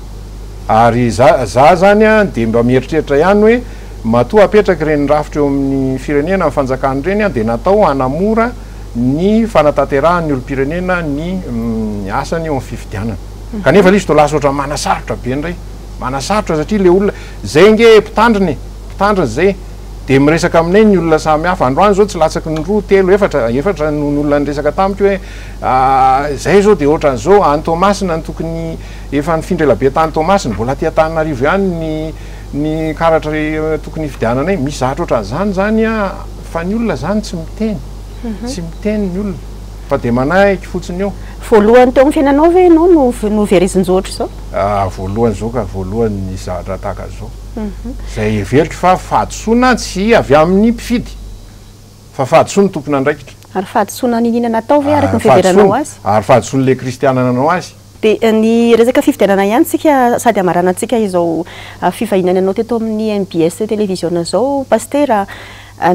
Ary za za zany an dia mba mieritreritra ihany hoe matoa apetraka ireny rafitra eo amin'ny firenena, amin'ny fanjakana ireny an dia natao hanamora ny fanatanterahan'ny olom-pirenena ny asany eo amin'ny fifidianana. Kanefa ilay izy toa lasa ohatran'ny manasarotra be indray. Manasarotra satria le olona, zay nge mpitandrina e, mpitandrina zay, de miresaka aminay ny olona samy hafa, androany zao tsy latsaky ny roa, telo, efatra, efatra no ny olona niresaka tamiko hoe zay zao de ohatran'izao, any Toamasina ny tokony efa nifindra elabe tany Toamasina, mbola aty Antananarivo ihany ny ny karatra tokony hifidiananay, misy zavatra ohatran'izany zany an, fa ny olona zany tsy miteny, tsy miteny ny olona fa de manaiky fotsiny eo. Voalohany teo amin'ny fiainanao ve ianao no noverezin-jo ohatr'izao? Ah voalohany zao ka, voalohany nisy zavatra tahaka an'izao. Izay heveriko fa fahadisoana tsy avy amin'ny mpifidy fa fahadisoan'ny tompon'andraikitra. Ary fahadisoana niniana natao ve araka ny fiheveranao azy? Ary fahadisoan'ilay kristiana nanao azy. Dia ny resaka fifidianana ihany tsika sady hamaranantsika izao fivahinany anao teto amin'ny mbs televiziona izao Pasitera,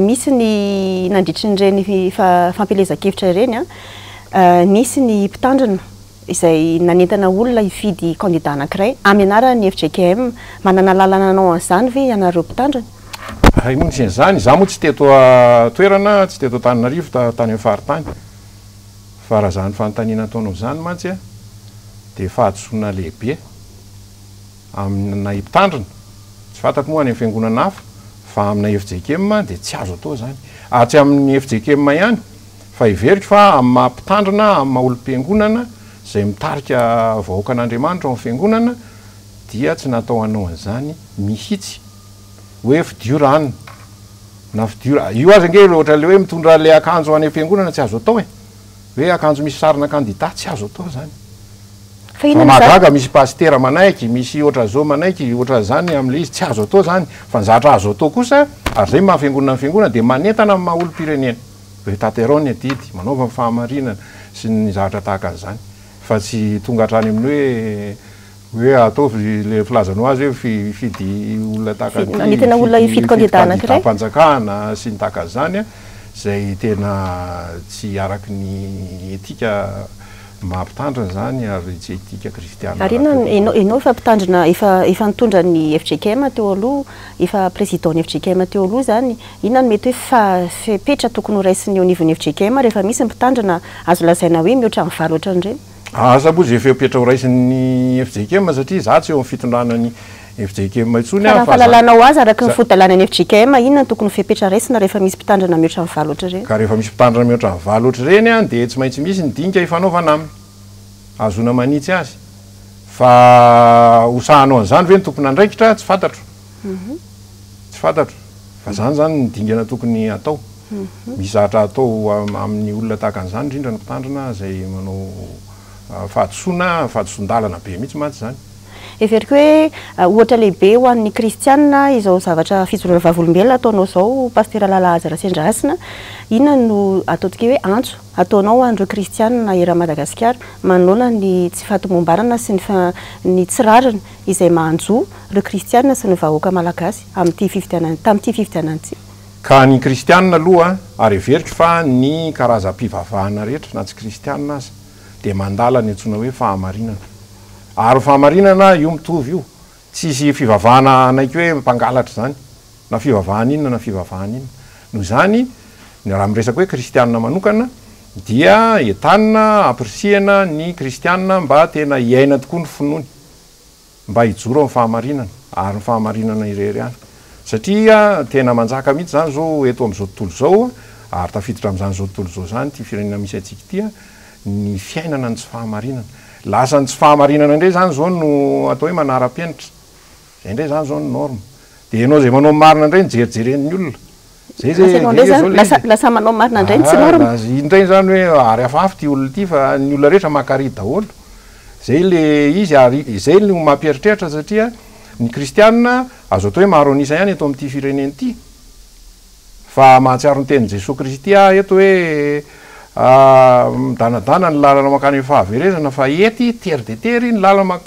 misy ny nandritry ireny fampielezan-kevitra ireny nisy ny mpitandrina izay nanentana olona hifidy kandida anankiray amin'ny anaran'ny fjkm. Manana lalana hanao an'izany ve ianareo mpitandrina? Hay moa nisy an'izany, izaho moa tsy teto an-toerana, tsy teto Antananarivo fa tany amin'ny faritany. Fa raha izany fanontaniana ataonao izany mantsy dia fahadisoana lehibe aminay mpitandrina, tsy fantako moa any amin'ny fiangonana hafa fa aminay fjkm dia tsy azo atao izany. Ary tsy amin'ny fjkm ihany Fa heveriko fa amin'ny maha mpitandrina, amin'ny maha olom-piangonana, izay mitarika vahoakan'Andriamanitra ao amin'ny fiangonana, dia tsy natao hanao an'izany mihitsy. Hoe fidio rano, na fidio, io aza ange ohatra ilay hoe mitondra ilay akanjo any am-piangonana tsy azo atao e. Hoe akanjo misy sarina kandida, tsy azo atao izany. Fa Fa inona izany? mahagaga misy pasitera manaiky, misy ohatran'izao manaiky, ohatran'izany amin'ilay izy, tsy azo atao izany. Fa ny zavatra azo atao kosa, ary izay no maha fiangonana ny fiangonana, dia manentana amin'ny maha olom-pirenena. Hoe tanterao ny adidy, manaova ny fahamarinana sy ny zavatra tahaka an'izany. Fa tsy tonga hatrany amin'ny hoe hoe ataovy ilay filazanao azy hoe hifidy olona tahaka an'ity, Manentana olona hifidy hifidy kandida anankiray. kandidam-panjakana sy ny tahaka an'izany, izay tena tsy araky ny etika maha mpitandrina izany ary tsy etika kristiana Ary inona rahateo. ianao ianao efa mpitandrina efa efa nitondra ny fjkm teo aloha, efa président ny fjkm teo aloha izany, Inona no mety hoe fa fepetra tokony ho raisin'ny eo anivon'ny fjkm rehefa misy ny mpitandrina azo lazaina hoe mihoatra ny valo ohatran'ireny? Asa moa izay fepetra ho raisin'ny fjkm satria izaho tsy eo amin'ny fitondrana ny fjkm intsony Fa raha aho ny fa za fahalalanao azy araka ny za foto-dalànan'ny fjkm, inona no tokony ho fepetra raisina rehefa misy mpitandrina mihoatra ny valo ohatr'ireny? Ka rehefa misy mpitandrina mihoatra ny valo ohatr'ireny an dia tsy maintsy misy ny dinika ifanaovana aminy ahazoana manitsy azy. Fa ho sahanao an'izany ve ny tompon'andraikitra? Tsy fantatro. Tsy fantatro fa zany zany ny dingana tokony atao. Misy zavatra atao amin'ny olona tahaka an'izany indrindra ny mpitandrina izay manao fahadisoana, fahadisoan-dalana be mihitsy mantsy izany. Heveriko hoe ohatra lehibe ho an'ny kristiana izao zavatra fijoroana vavolombelona ataonao izao Pasitera Lala Haja Rasendrahasina. Inona no ataontsika hoe antso ataonao ho an'ireo kristiana eran'i Madagasikara manoloana ny tsy fahatomombanana sy ny tsy rariny izay manjo ireo kristiana sy ny vahoaka malagasy amin'ity fifidianana tamin'ity fifidianana ity. Ka ny kristiana aloha, ary heveriko fa ny karazam-pivavahana rehetra na tsy kristiana aza, dia mandala ny antsoina hoe fahamarinana. Ary ny fahamarinana io mitovy io, tsisy fivavahana hanaiky hoe mpangalatra izany, na fivavahana inona na fivavahana inona. Noho izany, ny raha miresaka hoe kristiana manokana, dia entanina, ampirisihana ny kristiana mba tena hiaina tokoa ny finoany. mba hijoro amin'ny fahamarinana, ary ny fahamarinana irery ihany. Satria tena manjaka mihitsy izany izao eto amin'izao tontolo izao, ary tafiditra amin'izany izao tontolo izao izany ity firenena misy antsika ity, ny fiainana ny tsy fahamarinana. Lasa ny tsy fahamarinana indray izany izao no atao hoe manara-penitra. Izay indray izany izao no norme. Dia ianao izay manao ny marina indray no jerijeren'ny olona. Zay Lasa zay ianao indray zay zany, zao le lasa izy. lasa manao marina indray ny tsy Ah, norme. lasa iny indray zany hoe ary hafahafa ity olona ity fa ny olona rehetra maka daholo. Zay le izy ary izay no mampieritreritra satria ny kristianina azo atao hoe maro an'isa ihany eto amin'ity firenena ity. Fa mahatsiaro ny tenin'i Jesoa Kristy aho eto hoe midanadana ny lalana mankany amin'ny fahaverezana fa ety tery dia tery ny lalana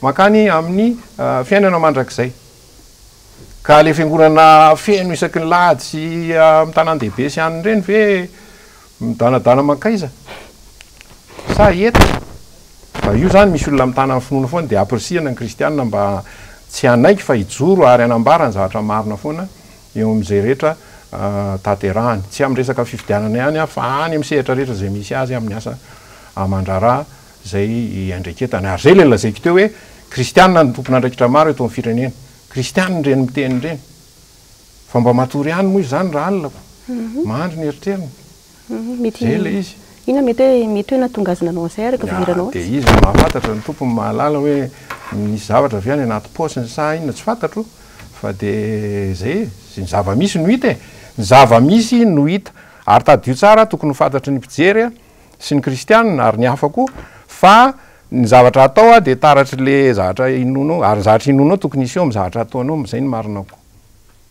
mankany amin'ny fiainana mandrakizay. Ka le fiangonana feno isaky ny lahady sy amin'ny tanàn-dehibe sy any ireny ve midanadana mankaiza? Sa eto? Fa io zany misy olona mitana ny finoana foana dia ampirisihana ny kristianina mba tsy hanaiky fa hijoro ary hanambara ny zavatra marina foana eo amin'izay rehetra tanterahany. Tsy amin'ny resaka fifidianana ihany fa any amin'ny sehatra rehetra izay misy azy amin'ny asa aman-draharaha izay iandraiketany. Ary izay ilay lazaiko teo hoe kristianina no tompon'andraikitra maro eto amin'ny firenena. Kristianina ireny miteny ireny. Fa mba matory ihany moa izany raha alina ko. Mandry ny eritreriny. Mety Izay ilay izy. Inona mety hoe mety hoe nahatonga azy nanao an'izay araka ny fiheveranao azy? Dia izy no mahafantatra, ny tompony mahalala hoe nisy zavatra ve any anaty paosiny sa inona, tsy fantatro fa dia izay e. Ny zava-misy no hita e. Ny zava-misy no hita. Ary tadidio tsara, tokony ho fantatry ny mpijery sy ny kristianina ary ny hafa koa fa ny zavatra atao dia taratr'le zavatra inoanao ary ny zavatra inoanao tokony hiseho amin'ny zavatra ataonao, izay no marina koa.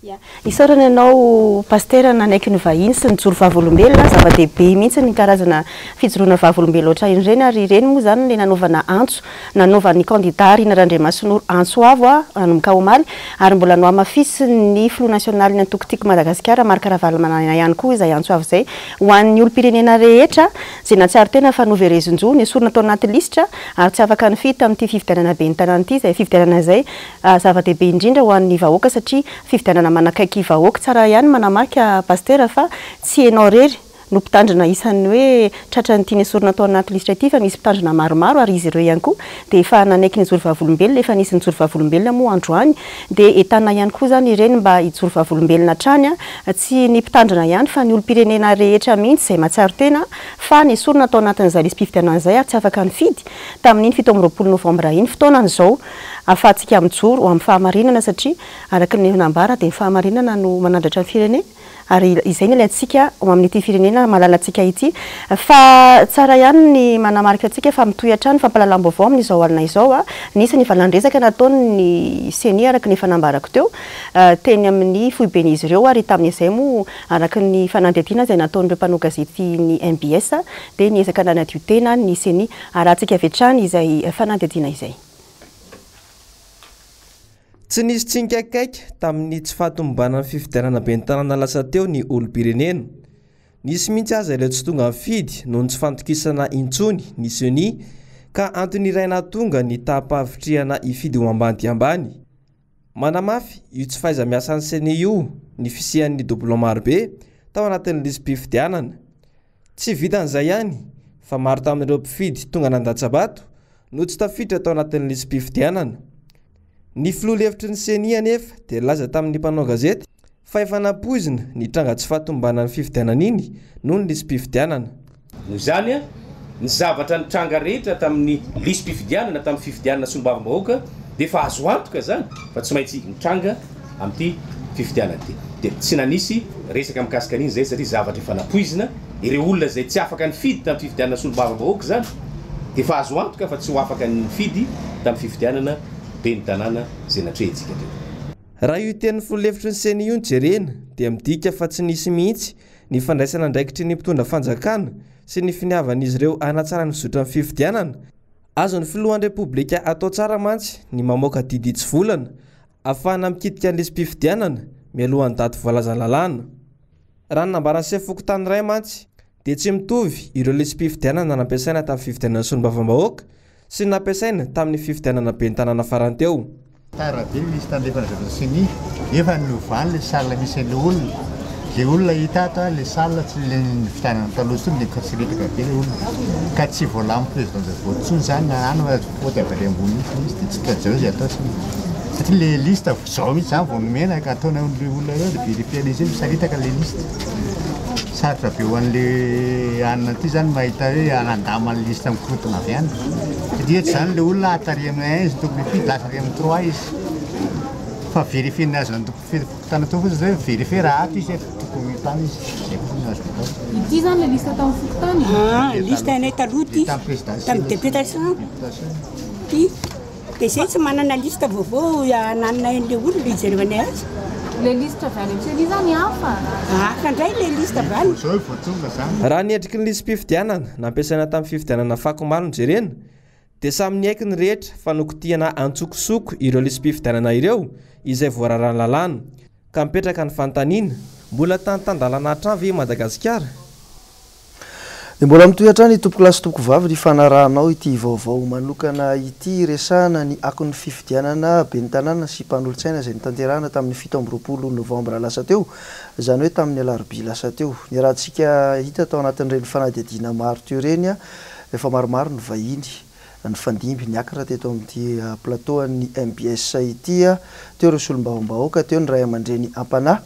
Ya. Isaorana ianao Pasitera nanaiky ny vahiny sy nijoro vavolombelona, zava-dehibe mihitsy ny karazana fijoroana vavolombelona ohatran'ireny ary ireny moa izany ilay nanaovana antso, nanaovan'ny kandida Rina Randriamasinoro antso avo nanomboka omaly ary mbola nohamafisin'ny filoha nasionalin'ny antoko Tiako Madagasikara Marc Ravalomanana ihany koa izay antso avo izay ho an'ny olom-pirenena rehetra izay nahatsiaro tena fa noverezin-jo, nesorina tao anaty lisitra ary tsy afaka nifidy tamin'ity fifidianana ben'ny tanàna ity izay fifidianana izay Zava-dehibe indrindra ho an'ny vahoaka satria fifidianana manakaiky vahoaka. Tsara ihany manamarika Pasitera fa tsy ianao irery no mpitandrina isan'ny hoe tratran'ity nesorina tao anaty lisitra ity fa misy mpitandrina maromaro ary izy ireo ihany koa dia efa nanaiky nijoro vavolombelona, efa nisy nijoro vavolombelona moa androany dia entanina ihany koa izany ireny mba hijoro vavolombelona hatrany, tsy ny mpitandrina ihany fa ny olom-pirenena rehetra mihitsy izay mahatsiaro tena fa nesorina tao anatin'izay lisi-pifidianana izay ary tsy afaka nifidy tamin'iny 27 novambra iny fotoanany izao. Ahafahantsika mijoro ho amin'ny fahamarinana satria araka ny nambara dia ny fahamarinana no manandratra ny firenena Ary izay no ilaintsika ho amin'ity firenena malalantsika ity. Fa tsara ihany ny manamarika antsika fa mitohy hatrany ny fampahalalam-baovao amin'izao alina izao. Nisy ny valan-dresaka nataon'ny Ceni araka ny efa nambarako teo teny amin'ny foiben'izy ireo ary tamin'izay moa araka ny fanadihadiana izay nataon'ireo mpanao gazetin'ny mbs dia niezaka nanadio tena ny Ceni. Arahantsika avy hatrany izay fanadihadiana izay. Tsy nisy tsy nikaikaika tamin'ny tsy fahatomombanan'ny fifidianana ben'ny tanàna lasa teo ny olom-pirenena. Nisy mihitsy aza ireo tsy tonga nifidy noho ny tsy fantokisana intsony ny Ceni ka antony iray nahatonga ny taham-pahavitrihana hifidy ho ambany dia ambany. Manamafy io tsy fahaiza-miasan'ny Ceni io ny fisian'ny doublon marobe tao anatin'ny lisi-pifidianana. Tsy vitan'izay ihany fa maro tamin'ireo mpifidy tonga nandatsa-bato no tsy tafiditra tao anatin'ny lisi-pifidianana. Ny filoha lefitry ny Ceni anefa dia nilaza tamin'ny mpanao gazety fa efa nampoizina ny tranga tsy fahatomombanan'ny fifidianana iny noho ny lisi-pifidianana. Noho izany, ny zavatra nitranga rehetra tamin'ny lisi-pifidianana tamin'ny fifidianana solombavambahoaka dia efa azo antoka izany fa tsy maintsy mitranga amin'ity fifidianana ity. Dia tsy nanisy resaka mikasika an'iny izay satria zavatra efa nampoizina, ireo olona izay tsy afaka nifidy tamin'ny fifidianana solombavambahoaka izany dia efa azo antoka fa tsy ho afaka nifidy tamin'ny fifidianana ben'ny tanàna izay natrehintsika teo. Raha io tenin'ny filoha lefitry ny Ceni io no jerena dia midika fa tsy nisy mihitsy ny fandraisana andraikitry ny mpitondra fanjakana sy ny finiavan'izy ireo hanatsara ny fizotran'ny fifidianana. Azon'ny filohan'ny Repoblika atao tsara mantsy ny mamoaka didy hitsivolana ahafahana mikitika ny lisi-pifidianana mialohan'ny daty voalazan'ny lalàna. Raha ny nambaran'ny sefo fokontany iray mantsy dia tsy mitovy ireo lisi-pifidianana nampiasaina tamin'ny fifidianana solombavambahoaka sy ny nampiasaina tamin'ny fifidianana ben'ny tanàna farany teo. Tara be ny liste andrefana avy amin'ny ceni nefa novany le salle misy an'le olona, le olona hita ato a le salle tsy le nividianana taloha intsony le katsiretaka be le olona ka tsy voalamin'ny président de vote intsony zany na any fa faute avy ary ambony mihitsy le izy de tsy hitan-jareo zay atao tsony satria le liste zao mihitsy zany vao nomena ka ataon'ireo olona ireo le vérifier an'izy io misaritaka le liste. Sarotra be ho an'le anona ty zany mahita hoe hanandama ny liste mikorontana avy any. Satria tsy zany le olona tary amin'ny un izy tokony hifidy, lasa ary amin'ny trois izy. Fa vérifier ny azon'ny fokontany atao fotsiny zay hoe vérifier raha ato izy efa tokony ho tany izy. Zay fotsiny no azony atao. Ity zany le liste tamin'ny fokontany? Ah, liste anay taloha ity, tamin'ny députation. Ity. Dia izay tsy manana liste vaovao hanananay an'ilay olona hijerevanay azy. Ilay liste avy any amin'ny ceni izany hafa? Hafa indray ilay liste avy any. Raha ny endriky ny lisi-pifidianana nampiasaina tamin'ny fifidianana fako omaly no jerena dia samy niaiky ny rehetra fa nokitihana antsokosoko ireo lisi-pifidianana ireo izay voararan'ny lalàna. Ka mipetraka ny fanontaniana, mbola tany tan-dalàna hatrany ve i Madagasikara? Dia mbola mitohy hatrany tompokolahy sy tompokovavy ny fanarahanao ity vaovao manokana ity hiresahana ny akon'ny fifidianana ben'ny tanàna sy mpanolotsaina izay notanterahana tamin'ny 27 novambra lasa teo, izany hoe tamin'ny alarobia lasa teo. Niarahantsika hita tao anatin'ireny fanadihadiana maro teo ireny, efa maromaro ny vahiny nifandimby niakatra teto amin'ity plateau an'ny mbs ity, teo ireo solombavambahoaka, teo ny ray aman-dreny am-panahy.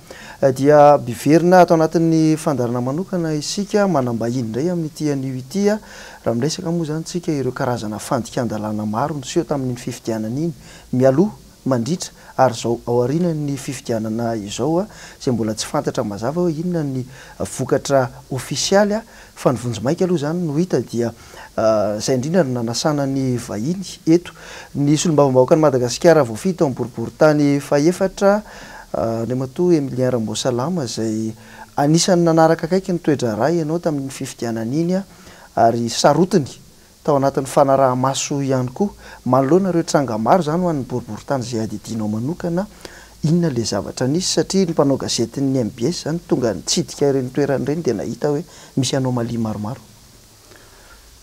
Dia miverina ato anatin'ny fandaharana manokana isika, manam-bahiny indray amin'ity anio ity, raha miresaka moa izany isika ireo karazana fandikan-dalàna maro niseho tamin'iny fifidianana iny, mialoha, mandritra ary izao aorianan'ny fifidianana izao, izay mbola tsy fantatra mazava hoe inona ny vokatra ofisialy, fa ny vonjimaika aloha izany no hita dia Izay indrindra no nanasana ny vahiny eto. Ny solombavambahoakan'i Madagasikara voafidy tao amin'ny boriborintany fahefatra, Andriamatoa Emilien Ramboasalama, izay anisan'ny nanaraka akaiky ny toe-draharaha ianao tamin'iny fifidianana iny ary sarotiny tao anatin'ny fanaraha-maso ihany koa. Manoloana ireo tranga maro izany ho an'ny boriborintany izay adidianao manokana, inona ilay zavatra nisy? Satria ny mpanao gazetin'ny mbs izany tonga nitsidika ireny toerana ireny dia nahita hoe misy anomalie maromaro.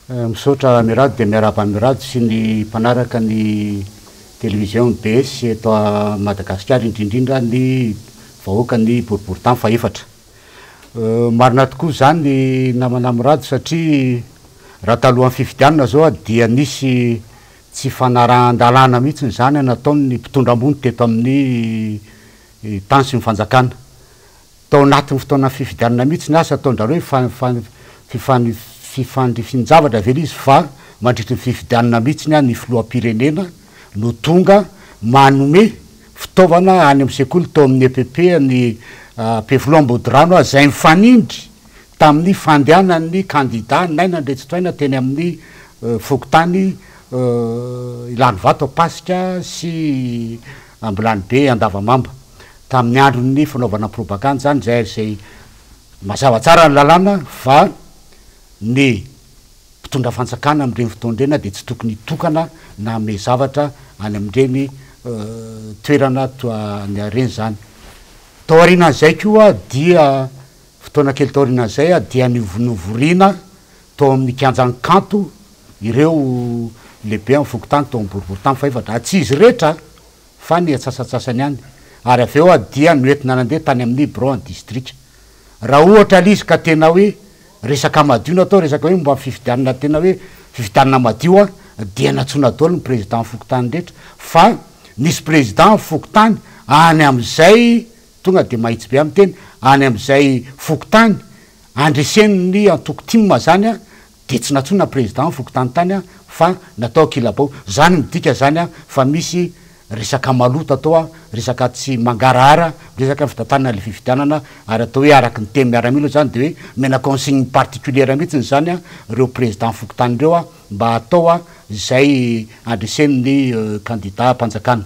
Misaotra Mirado dia miarahaba an'i Mirado sy ny mpanaraka ny télévision mbs eto Madagasikara indrindrindra ny vahoakan'ny boriborintany fahefatra. Marina tokoa izany namana Mirado satria raha talohan'ny fifidianana zao dia nisy tsy fanarahan-dalàna mihitsy izany nataon'ny mpitondra ambony teto amin'ny tany sy ny fanjakana. Tao anatin'ny fotoanan'ny fifidianana mihitsy ny asa ataon-dRareo fifandrifin-javatra ve ilay izy fa mandritry ny fifidianana mihitsy ny filoham-pirenena no tonga manome fitaovana any amin'ny sekoly tao amin'ny EPP ny Ampefiloha Ambodirano izay mifanindry tamin'ny fandehanan'ny kandida Naina Andriantsitohaina teny amin'ny fokontany Ilanivato Ampasika sy Ambilanibe Andavamamba tamin'ny andron'ny fanaovana propagandy izany izay ary izay mazava tsara ny lalàna fa ny mpitondra fanjakana amin'ireny fotoana ireny dia tsy tokony hitokana na hanome zavatra any amin'ireny toerana toa ny ireny izany. Taorianan'izay koa dia fotoana kely taorianan'izay dia novoriana tao amin'ny kianjan'ny Kanto ireo lehibe amin'ny fokontany tao amin'ny boriborintany fahefatra, tsy izy rehetra fa ny antsasantsasany ihany, ary avy eo dia noentina nandeha tany amin'ny birao an'ny distrika. Raha ohatra ilay izy ka tena hoe Resaka madio no atao, resaka hoe momba ny fifidianana tena hoe fifidianana madio an, dia nantsoina daholo ny président fokontany rehetra, fa nisy président fokontany any amin'izay, tonga dia mahitsy be aho miteny, any amin'izay fokontany andresen'ny antoko tim zany an, dia tsy nantsoina président fokontany tany an, fa natao ankilabao, zany midika zany an fa misy Resaka maloto atao a, resaka tsy mangarahara, resaka fitantanana ilay fifidianana ary atao hoe araka ny teny miaramila izany dia hoe omena consigne particulière mihitsiny izany a ireo président fokontany ireo a mba hatao a izay handreseny ny candidat mpanjakana.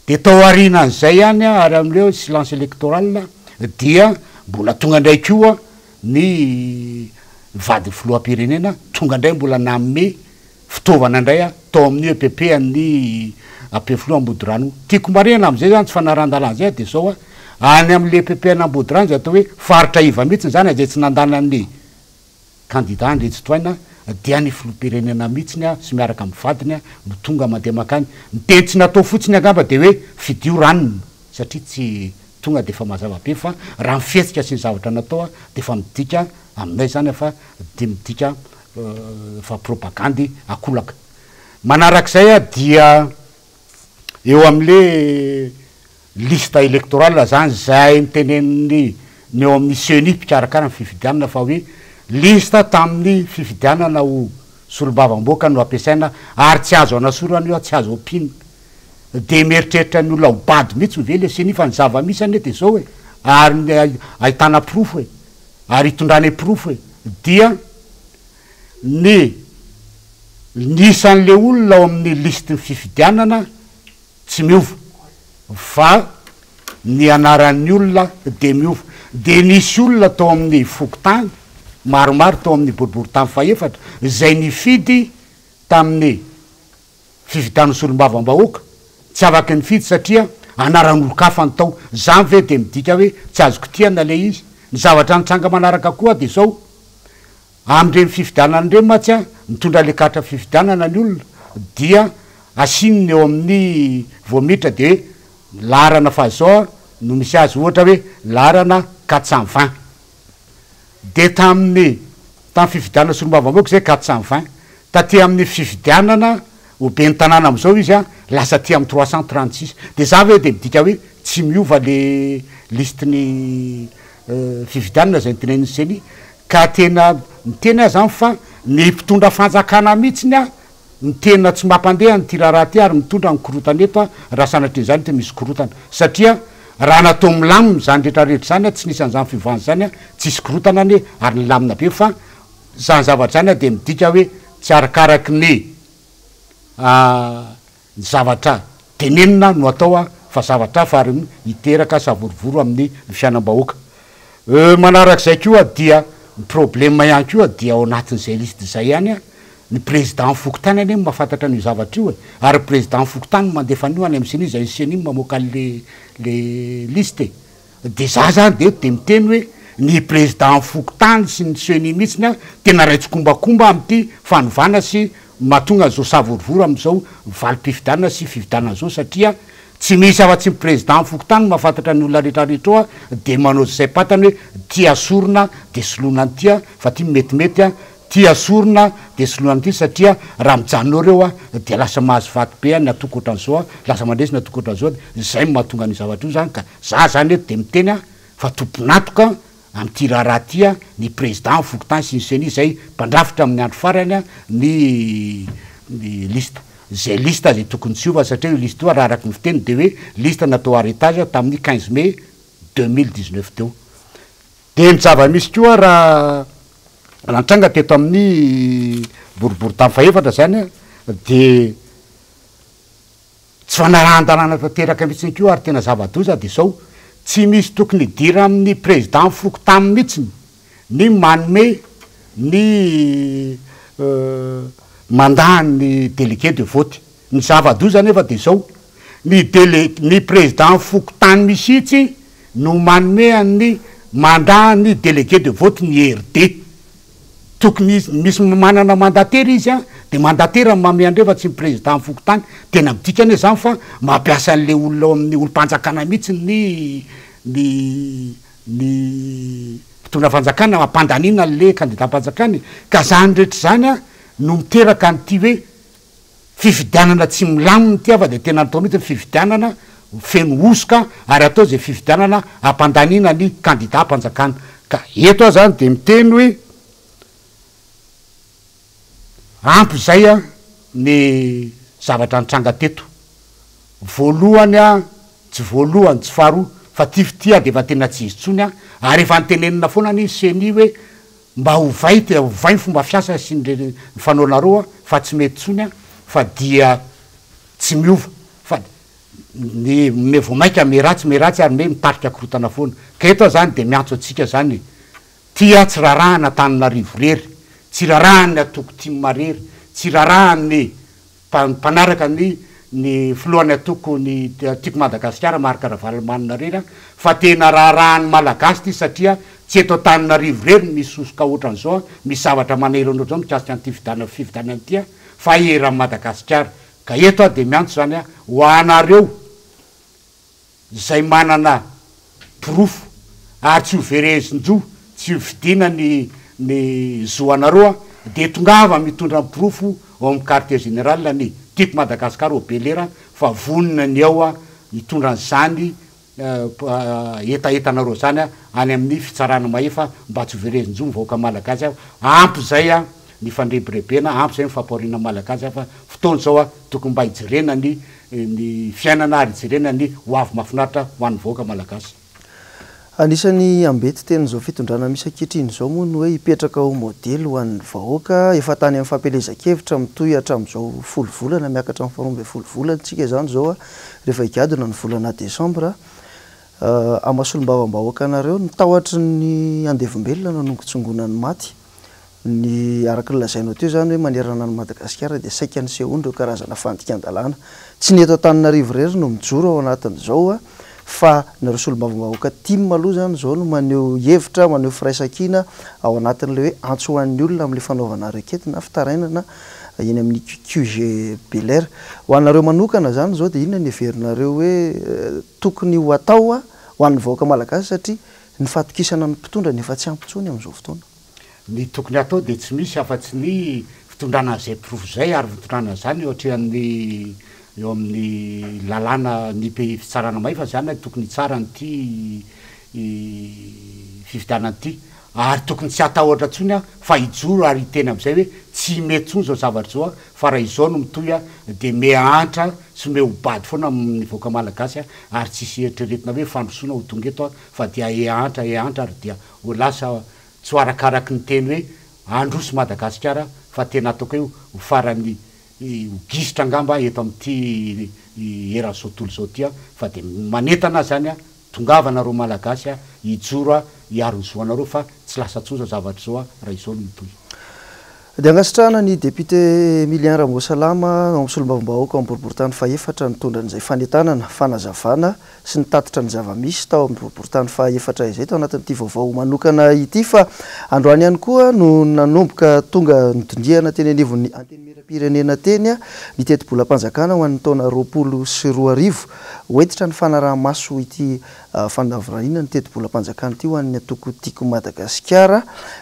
Dia tao aorianan'izay ihany a ary amin'ilay hoe silence électoral dia mbola tonga indray koa ny vadin'ny filoham-pirenena tonga indray mbola nanome fitaovana indray aho tao amin'io EPP an'ny Ampefiloha Ambodirano io. Tiako marihana amin'izay izany tsy fanarahan-dalàna izay dia izao a, any amin'ilay EPP an'Ambodirano izay atao hoe faritra iva mihitsy izany izay tsy nandanan'ny kandida Andriantsitohaina dia ny filoham-pirenena mihitsiny sy miaraka amin'ny vadiny no tonga mandeha mankany. Ny teny tsy natao fotsiny angamba dia hoe fidio ranona satria tsy tonga dia efa mazava be fa raha ny fihetsika sy ny zavatra natao dia efa midika aminay izany fa dia midika fa propagandy akolaka. Manarak'izay dia eo amin'le liste électorale zany zay notenenin'ny ny eo amin'ny ceni mpikarakara ny fifidianana fa hoe liste tamin'ny fifidianana ho solombavamboaka no ampiasaina ary tsy azo anasorana io tsy azo ampiana. Dia mieritreritra ny olona ho bado mihitsy ve le ceni fa ny zava-misy anie dia zao e, ary ahitana porofo e. ary hitondrana porofo e! dia ny ny isan'le olona ao amin'ny listin'ny fifidianana tsy miova fa ny anaran'ny olona dia miova, dia nisy olona tao amin'ny fokontany maromaro tao amin'ny boriborintany fahefatra izay nifidy tamin'ny Fifidianana solombavambahoaka, tsy afaka nifidy satria anaran'olon-kafa no tao. Izany ve dia midika hoe tsy azo kitihana ilay izy? Ny zavatra nitranga manaraka koa dia izao, amin'ireny fifidianana ireny mantsy an, mitondra ilay carte fifidianana ny olona dia asiany eo amin'ny vao miditra dia hoe laharana faha izao no misy azy, ohatra hoe laharana 420. Dia tamin'ny tamin'ny fifidianana solombavambahoaka izay 420, taty amin'ny fifidianana ho ben'ny tanàna amin'izao izy an, lasa aty amin'ny 336. Dia izany ve dia midika hoe tsy miova le listin'ny fifidianana izay notenenin'ny ceni? Ka tena miteny aho izany fa ny mpitondra fanjakana mihitsiny an, Ny tena tsy mampandeha an'ity raharaha ity ary mitondra ny korotana eto raha sanatria izany dia misy korotana satria raha natao milamina izany rehetra rehetra izany tsy nisy an'izany fiovana izany tsisy korotana anie ary nilamina be fa izany zavatra izany dia midika hoe tsy arakaraky ny ny zavatra tenenina no atao fa zavatra hafa ary hiteraka savorovoro amin'ny fiainam-bahoaka. Manarak'izay koa dia ny problème ihany koa dia ao anatin'izay liste izay ihany ny président fokontany anie no mahafantatra an'io zavatra io e! Ary ny président fokontany no mandefa an'io any amin'ny ceni izay ny ceni no mamoaka an'le le liste e! De za zany de eto de miteny hoe ny président fokontany sy ny ceni mihitsiny an tena ray tsikombakomba amin'ity fanovana sy mahatonga an'izao savorovoro amin'izao valim-pifidianana sy fifidianana izao satria tsy misy afa-tsy ny président fokontany no mahafantatra ny olona rehetra rehetra ao an de manao izay saim-pantany hoe ty asorina de soloina an'ity an fa ty metimety an Ty asorina de soloina an'ity satria raha mijanona eo reo a dia lasa mahazo vato be ny atoko otran'izao a, lasa mandresy ny atoko otran'izao de zay no mahatonga an'io zavatra io zany ka za zany eto de miteny a fa tompon'antoka amin'ity raharaha ty a ny président fokontany sy ny ceni zay mpandrafitra amin'ny andro farany a ny ny liste zay liste zay tokony tsy hiova satria io liste io raha araka ny fiteny de hoe liste natao arrêtage tamin'ny 15 mai. 2019 teo. Dia ny zava-misy koa raha raha nitranga teto amin'ny boriborintany fahefatra izany dia tsy fanarahan-dalàna tanteraka mihitsiny koa ary tena zava-doza dia izao, tsy misy tokony hidiran'ny amin'ny président fokontany mihitsiny ny manome ny mandat ny délégué de vote. Ny zava-doza anefa dia izao, ny dele, ny président fokontany mihitsy no manome an'ny mandat ny délégué de vote ny RD. Tokony izy, misy manana mandataire izy an, dia mandataire no manome an'ireo fa tsy ny président fokontany. Tena midika anie izany fa mampiasa an'ilay olona ao amin'ny olom-panjakana mihitsy ny ny ny mpitondra fanjakana hampandaniana an'ilay kandidam-panjakana e. Ka izany rehetra izany an no miteraka an'ity hoe Fifidianana tsy milamina ity fa dia tena atao mihitsy ny fifidianana feno hosoka ary atao izay fifidianana hampandaniana ny kandida mpanjakana. Ka eto aho zany dia miteny hoe ampy izay ny zavatra nitranga teto. Voalohany an, tsy voalohany tsy faharoa fa ty fitia dia efa tena tsy izy intsony an, ary efa notenenina foana anie ny ceni hoe Mba ovay te ovay ny fomba fiasa sy ny ny fanaonareo a fa tsy mety tsony a fa dia tsy miova fa ny me vao maika me ratsy me ratsy ary me mitarika korotana foana ka eto aho zany de miantso antsika zany tia tsy rarahana Antananarivo rery tsy rarahan'ny atoko tim rery tsy rarahan'ny Mpanaraka ny ny filohan'ny antoko ny Tiako Madagasikara Marc Ravalomanana irery aho fa tena raharahan'ny Malagasy ity satria tsy eto Antananarivo irery no misy hosoka ohatran'izao misy zavatra manahirana ohatran'izao mikasika an'ity fifidianana fifidianana ity fa eran'i Madagasikara ka eto aho dia miantso izany ho anareo izay manana porofo ary tsy ho verezin-jo, tsy ho vidiana ny ny zo anareo dia tongava mitondra ny porofo ao amin'ny quartier général ny Tiako Madagascar ao Belera fa vonona ny ao hitondra an'izany hetahetanareo izany any amin'ny fitsarana mahefa mba tsy ho verezin-jo ny vahoaka malagasy ampy izay ny fandrebirebena, ampy izay ny fampahoriana ny malagasy fa fotoana izao tokony mba hijerena ny ny fiainana ary hijerena ny ho avy mahafinaritra ho an'ny vahoaka malagasy. Anisan'ny ambety tenin'izao fitondrana misy ankehitriny izao moa ny hoe hipetraka ho modely ho an'ny vahoaka. Efa tany amin'ny fampielezan-kevitra mitohy hatramin'izao folo volana miakatra amin'ny faharoa ambin'ny folo volana isika izany izao rehefa higadona ny volana desambra. Amin'ny maha solombavambahoaka anareo, ny tahotry ny andevombelona no nanongotsongoana ny maty. Ny araka ny lazainao teo izany hoe manerana an'i Madagasikara dia saika nisehoany ireo karazana fandikan-dalàna. Tsy ny eto Antananarivo irery no mijoro ao anatin'izao fa nareo solombavambahoaka tim aloha izany izao no maneho hevitra, maneho firaisankina ao anatin'ilay hoe antso ho an'ny olona amin'ilay fanaovana requête na fitarainana eny amin'ny QG Bel'Air. Ho anareo manokana izany izao dia inona no heverinareo hoe tokony ho atao ho an'ny vahoaka malagasy satria ny fahatokisana ny mpitondra no efa tsy ampy intsony amin'izao fotoana? Ny tokony hatao dia tsy misy afa-tsy ny fitondrana an'izay porofo izay ary fitondrana an'izany eo atrehan'ny eo amin'ny lalàna ny pays fitsarana mahefa izany tokony hitsara an'ity fifidianana ity ary tokony tsy hatahotra intsony aho fa hijoro ary hiteny amin'izay hoe tsy mety intsony izao zavatra izao fa raha izao no mitohy dia mihahantra sy miha ho bado foana ny vahoaka malagasy ary tsisy eritreretina hoe fandrosoana ho tonga eto fa dia hihahantra hihahantra ary dia ho lasa tsy ho arakaraky ny teny hoe handroso Madagasikara fa tena ataoko hoe ho faran'ny ho gisitra angamba eto amin'ity eran'izao tontolo izao ity aho fa dia manentana aho izany tongava nareo Malagasy hijoro hiaro ny zo anareo fa tsy lasa intsony izao zavatra izao raha izao no mitohy. Dia ankasitrahana ny député Emilien Ramboasalama ao amin'ny solombavambahoaka ao amin'ny boriborintany fahefatra nitondra an'izay fanentanana, fanazavana sy nitatitra ny zava-misy tao amin'ny boriborintany fahaefatra izay tao anatin'ity vaovao manokana ity fa androany ihany koa no nanomboka tonga nodinihana teny anivon'ny Antenimierampirenena teny ny tetibolam-panjakana ho an'ny taona 2020. Ho hentitra ny fanaraha-maso ity fandavorariana ny tetibolam-panjakana ity ho an'ny antoko Tiako Madagasikara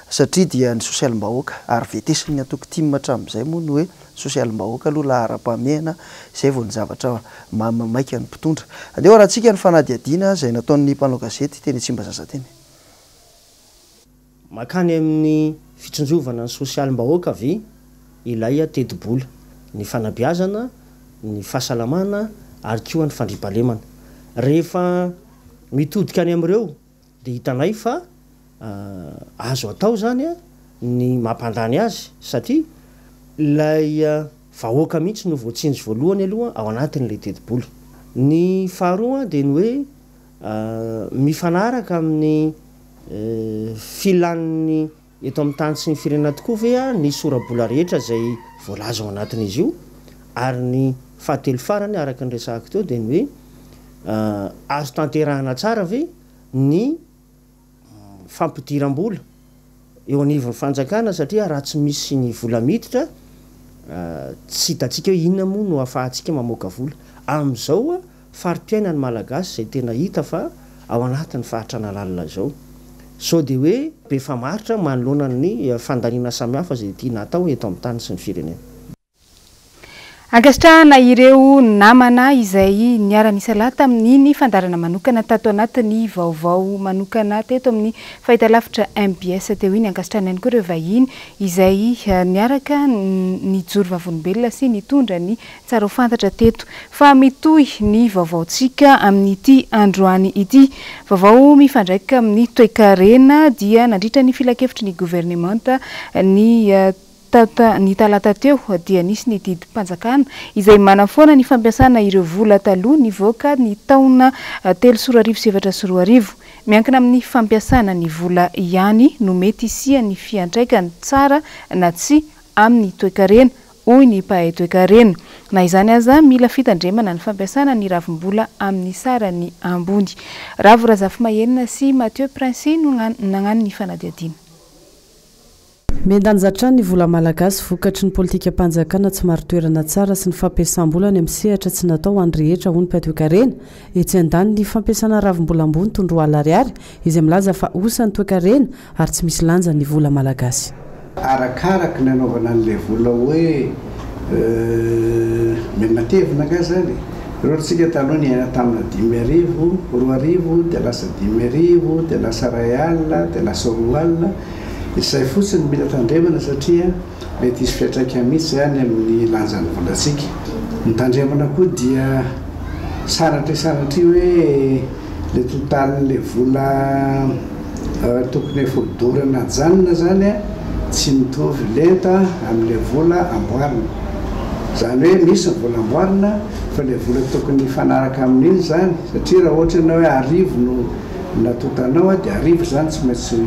satria dia ny sosialim-bahoaka ary vetesin'ny antoko tim hatramin'izay moa ny hoe sosialim-bahoaka aloha laharam-pahamehana izay vao ny zavatra maha-maika ny mpitondra. Andeha ho arahantsika ny fanadihadiana izay nataon'ny mpanao gazety teny Tsimbazaza teny. Mankany amin'ny fitsinjovana ny sosialim-bahoaka ve ilay tetibola? Ny fanabeazana, ny fahasalamana ary koa ny fandriampahalemana. Rehefa. mitodika any amin'ireo dia hitanay fa azo atao izany ny mampandany azy satria ilay vahoaka mihitsy no voatsinjo voalohany aloha ao anatin'ilay tetibola. Ny faharoa dia ny hoe mifanaraka amin'ny filan'ny eto amin'ny tany sy ny firenena tokoa ve ny sora-bola rehetra izay voalaza ao anatin'izy io? Ary ny fahatelo farany araka ny resahako teo dia ny hoe azo tanterahana tsara ve ny fampidiram-bola eo anivon'ny fanjakana satria raha tsy misy ny vola miditra tsy hitantsika hoe inona moa no ahafahantsika mamoaka vola. Amin'izao fari-piainan'ny Malagasy izay tena hita fa ao anatin'ny fahantrana lalina izao. Sao dia hoe be famaritra manoloana ny fandaniana samihafa izay tiana hatao eto amin'ny tany sy ny firenena. Ankasitrahana ireo namana izay niara-nisalahy tamin'iny fandaharana manokana tato anatin'ny vaovao manokana teto amin'ny fahitalavitra mbs teo iny. Ankasitrahana ihany koa ireo vahiny izay niaraka nijoro vavolombelona sy nitondra ny Tsara ho fantatra teto fa mitohy ny vaovaontsika amin'ity androany ity. Vaovao mifandraika amin'ny toekarena dia nandritra ny filankevitry ny governemanta ny ny talata teo dia nisy ny didim-panjakana izay manafoana ny fampiasana ireo vola taloha nivoaka ny taona 2024. Miankina amin'ny fampiasana ny vola ihany no mety hisian'ny fiantraikany tsara na tsia amin'ny toekarena hoy ny mpahay toekarena. Na izany aza, mila fitandremana ny fampiasana ny ravim-bola amin'ny sarany ambony. Ravo Razafimahenina sy Mathieu Princi no nagnano ny fanadihadiana. Miha-ndanja hatrany ny vola malagasy vokatry ny politikam-panjakana tsy marin-toerana tsara sy ny fampiasam-bola any amin'ny sehatra tsy natao ho an'ny rehetra, hoy ny mpahay toekarena. Etsy andaniny, ny fampiasana ravim-bola ambony toy ny 20 ariary izay milaza fa osa ny toekarena ary tsy misy lanjany ny vola malagasy. Arakaraky ny anaovana an'ilay vola hoe miha-matevina angaha izany e? Raha ohatra isika taloha niaina tamina 5000, 2000 dia lasa 5000 dia lasa 1000 dia lasa 2000, izay fotsiny no mila tandremana satria mety hisy fiantraikany mihitsy izay any amin'ny lanjan'ny volantsika. Ny tandremana koa dia sanatria sanatria hoe ilay totalin'ilay vola tokony efa ho dorana ajanona izany tsy mitovy lenta amin'ilay vola amboarina. Izany hoe misy ny vola amboarina fa ilay vola tokony hifanaraka amin'iny izany satria raha ohatra ianao hoe arivo no natotanao dia arivo izany tsy maintsy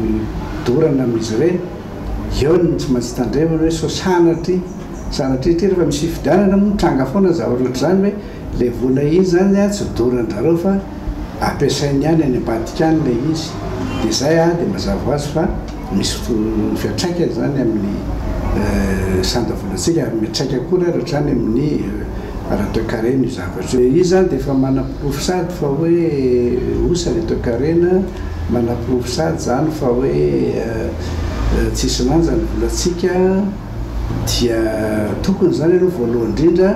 dorana amin'izy ireny. Eo no tsy maintsy tandremana hoe sao sanatria, sanatria ity rehefa misy fifidianana moa mitranga foana ny zavatra ohatr'izany hoe ilay vola iny izany an tsy doran-drareo fa ampiasainy ihany any ambadika any ilay izy. Dia izay an dia mazava ho azy fa misy fiantraikany izany amin'ny sanda volantsika ary miantraika koa ary hatrany amin'ny ara-toekarena io zavatra io. Izy izany dia efa manaporofo sady fa hoe osa ny toekarena. Manaporofo sady izany fa hoe tsisy lanja ny volantsika dia tokony izany aloha voalohany indrindra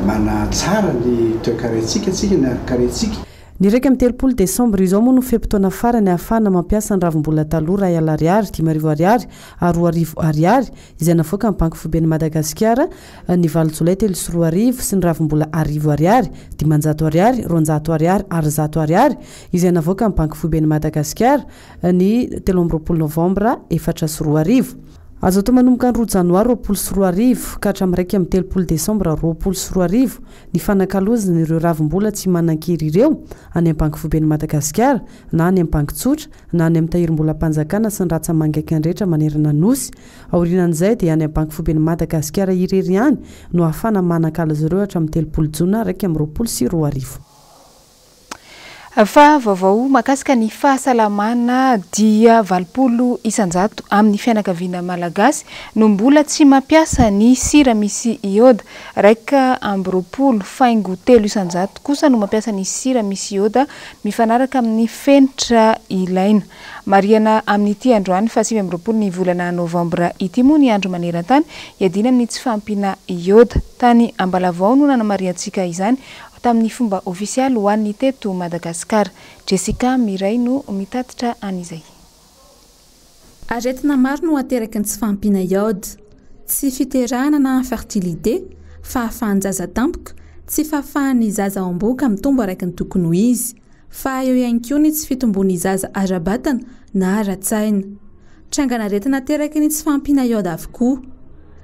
manatsara ny toekarentsika tsika, ny harinkarentsika. Ny 31 desambra izao moa no fe-potoana farany ahafahana mampiasa ny ravim-bola taloha iray alina ariary, 5000 ariary ary 2000 ariary izay navoakan'ny Banky Foiben'i Madagasikara ny valo jolay 2003 sy ny ravim-bola arivo ariary, 500 ariary, 200 ariary ary 100 ariary izay navoakan'ny Banky Foiben'i Madagasikara ny 23 novambra 2004. Azo atao manomboka ny roa janoary 2020 ka hatramin'ny 31 desambra 2020 ny fanakalozana ireo ravim-bola tsy manan-kery ireo any amin'ny Banky Foiben'i Madagasikara na any amin'ny banky tsotra na any amin'ny tahirim-bolam-panjakana sy ny ratsa-mangaikany rehetra manerana ny Nosy. Aorianan'izay dia any amin'ny Banky Foiben'i Madagasikara irery ihany no ahafahana manakalo azy ireo hatramin'ny 30 jona 2021. Fa vaovao mahakasika ny fahasalamana dia 80% amin'ny fianakaviana malagasy no mbola tsy mampiasa ny sira misy iôda. 21.3% kosa no mampiasa ny sira misy iôda mifanaraka amin'ny fenitra ilaina. Marihana amin'ity androany faha 29 ny volana novambra ity moa ny andro maneran-tany hiadiana amin'ny tsy fahampiana iôda. Tany Ambalavao no nanamarihantsika izany tamin'ny fomba ofisialy ho an'ny teto Madagasikara. Jessica Miray no mitatitra an'izay. Aretina maro no ateraky ny tsy fahampiana iode. Tsy fiterahana na infertilité, fahafahan-jaza tampoka, tsy fahafahan'ny zaza ao am-bohoka mitombo araka ny tokony ho izy. Fa eo ihany koa ny tsy fitombon'ny zaza ara-batana na ara-tsaina. Trangan'aretina ateraky ny tsy fahampiana iode avokoa.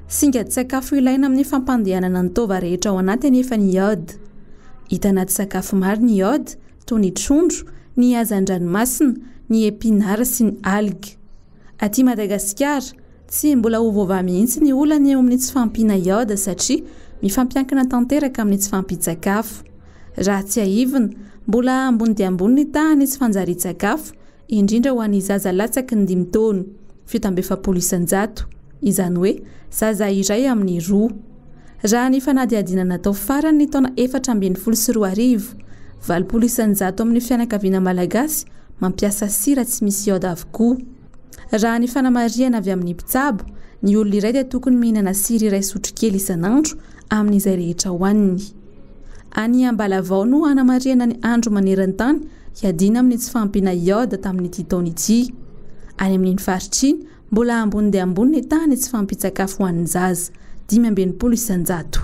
Singan-tsakafo ilaina amin'ny fampandehanana ny taova rehetra ao anaty anefa ny iode. Hita anaty sakafo maro ny iode, toy ny trondro, ny hazan-dranomasina, ny epinard sy ny algue. Aty Madagasikara, tsy mbola ho voavaha mihitsy ny olana eo amin'ny tsy fahampiana iode satria mifampiankina tanteraka amin'ny tsy fahampian-tsakafo. Raha tsiahivina, mbola ambony dia ambony ny tahan'ny tsy fanjarian-tsakafo, indrindra ho an'ny zaza latsaky ny dimy taona, 47%, izany hoe zaza iray amin'ny roa. Raha ny fanadihadiana natao farany ny taona 2014, 80% amin'ny fianakaviana malagasy mampiasa sira tsy misy iode avokoa. Raha ny fanamarihana avy amin'ny mpitsabo, ny olona iray dia tokony mihinana sira iray sotrokely isan'andro amin'izay rehetra hohaniny. Any Ambalavao no hanamarihana ny andro maneran-tany hiadiana amin'ny tsy fahampiana iode tamin'ity taona ity. Any amin'iny faritra iny, mbola ambony dia ambony ny tahan'ny tsy fahampian-tsakafo ho an'ny zaza, 65%.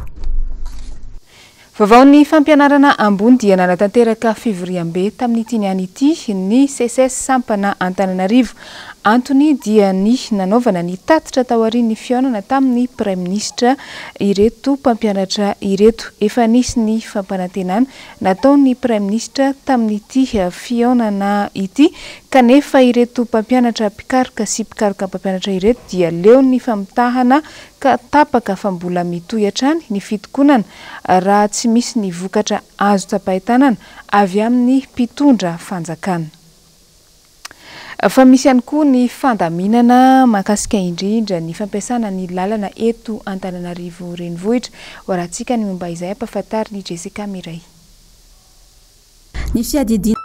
Vaovaon'ny fampianarana ambony dia nanatanteraka fivoriambe tamin'ity niany ity ny Seces sampana Antananarivo. Antony dia ny nanaovana ny tatitra taorian'ny fihaonana tamin'ny Praiminisitra ireto mpampianatra ireto. Efa nisy ny fampanantenana nataon'ny Praiminisitra tamin'ity fihaonana ity kanefa ireto mpampianatra mpikaroka sy mpikaroka mpampianatra ireto dia leon'ny famitahana ka tapaka fa mbola mitohy hatrany ny fitokonana raha tsy misy ny vokatra azo tsapain-tanana avy amin'ny mpitondra fanjakana. Fa misy ihany koa ny fandaminana mahakasika indrindra ny fampiasana ny lalana eto Antananarivo Renivohitra. Hoarahantsika ny momba izay ampahafantarin'i Jessica Mireille. Ny fiadidiana.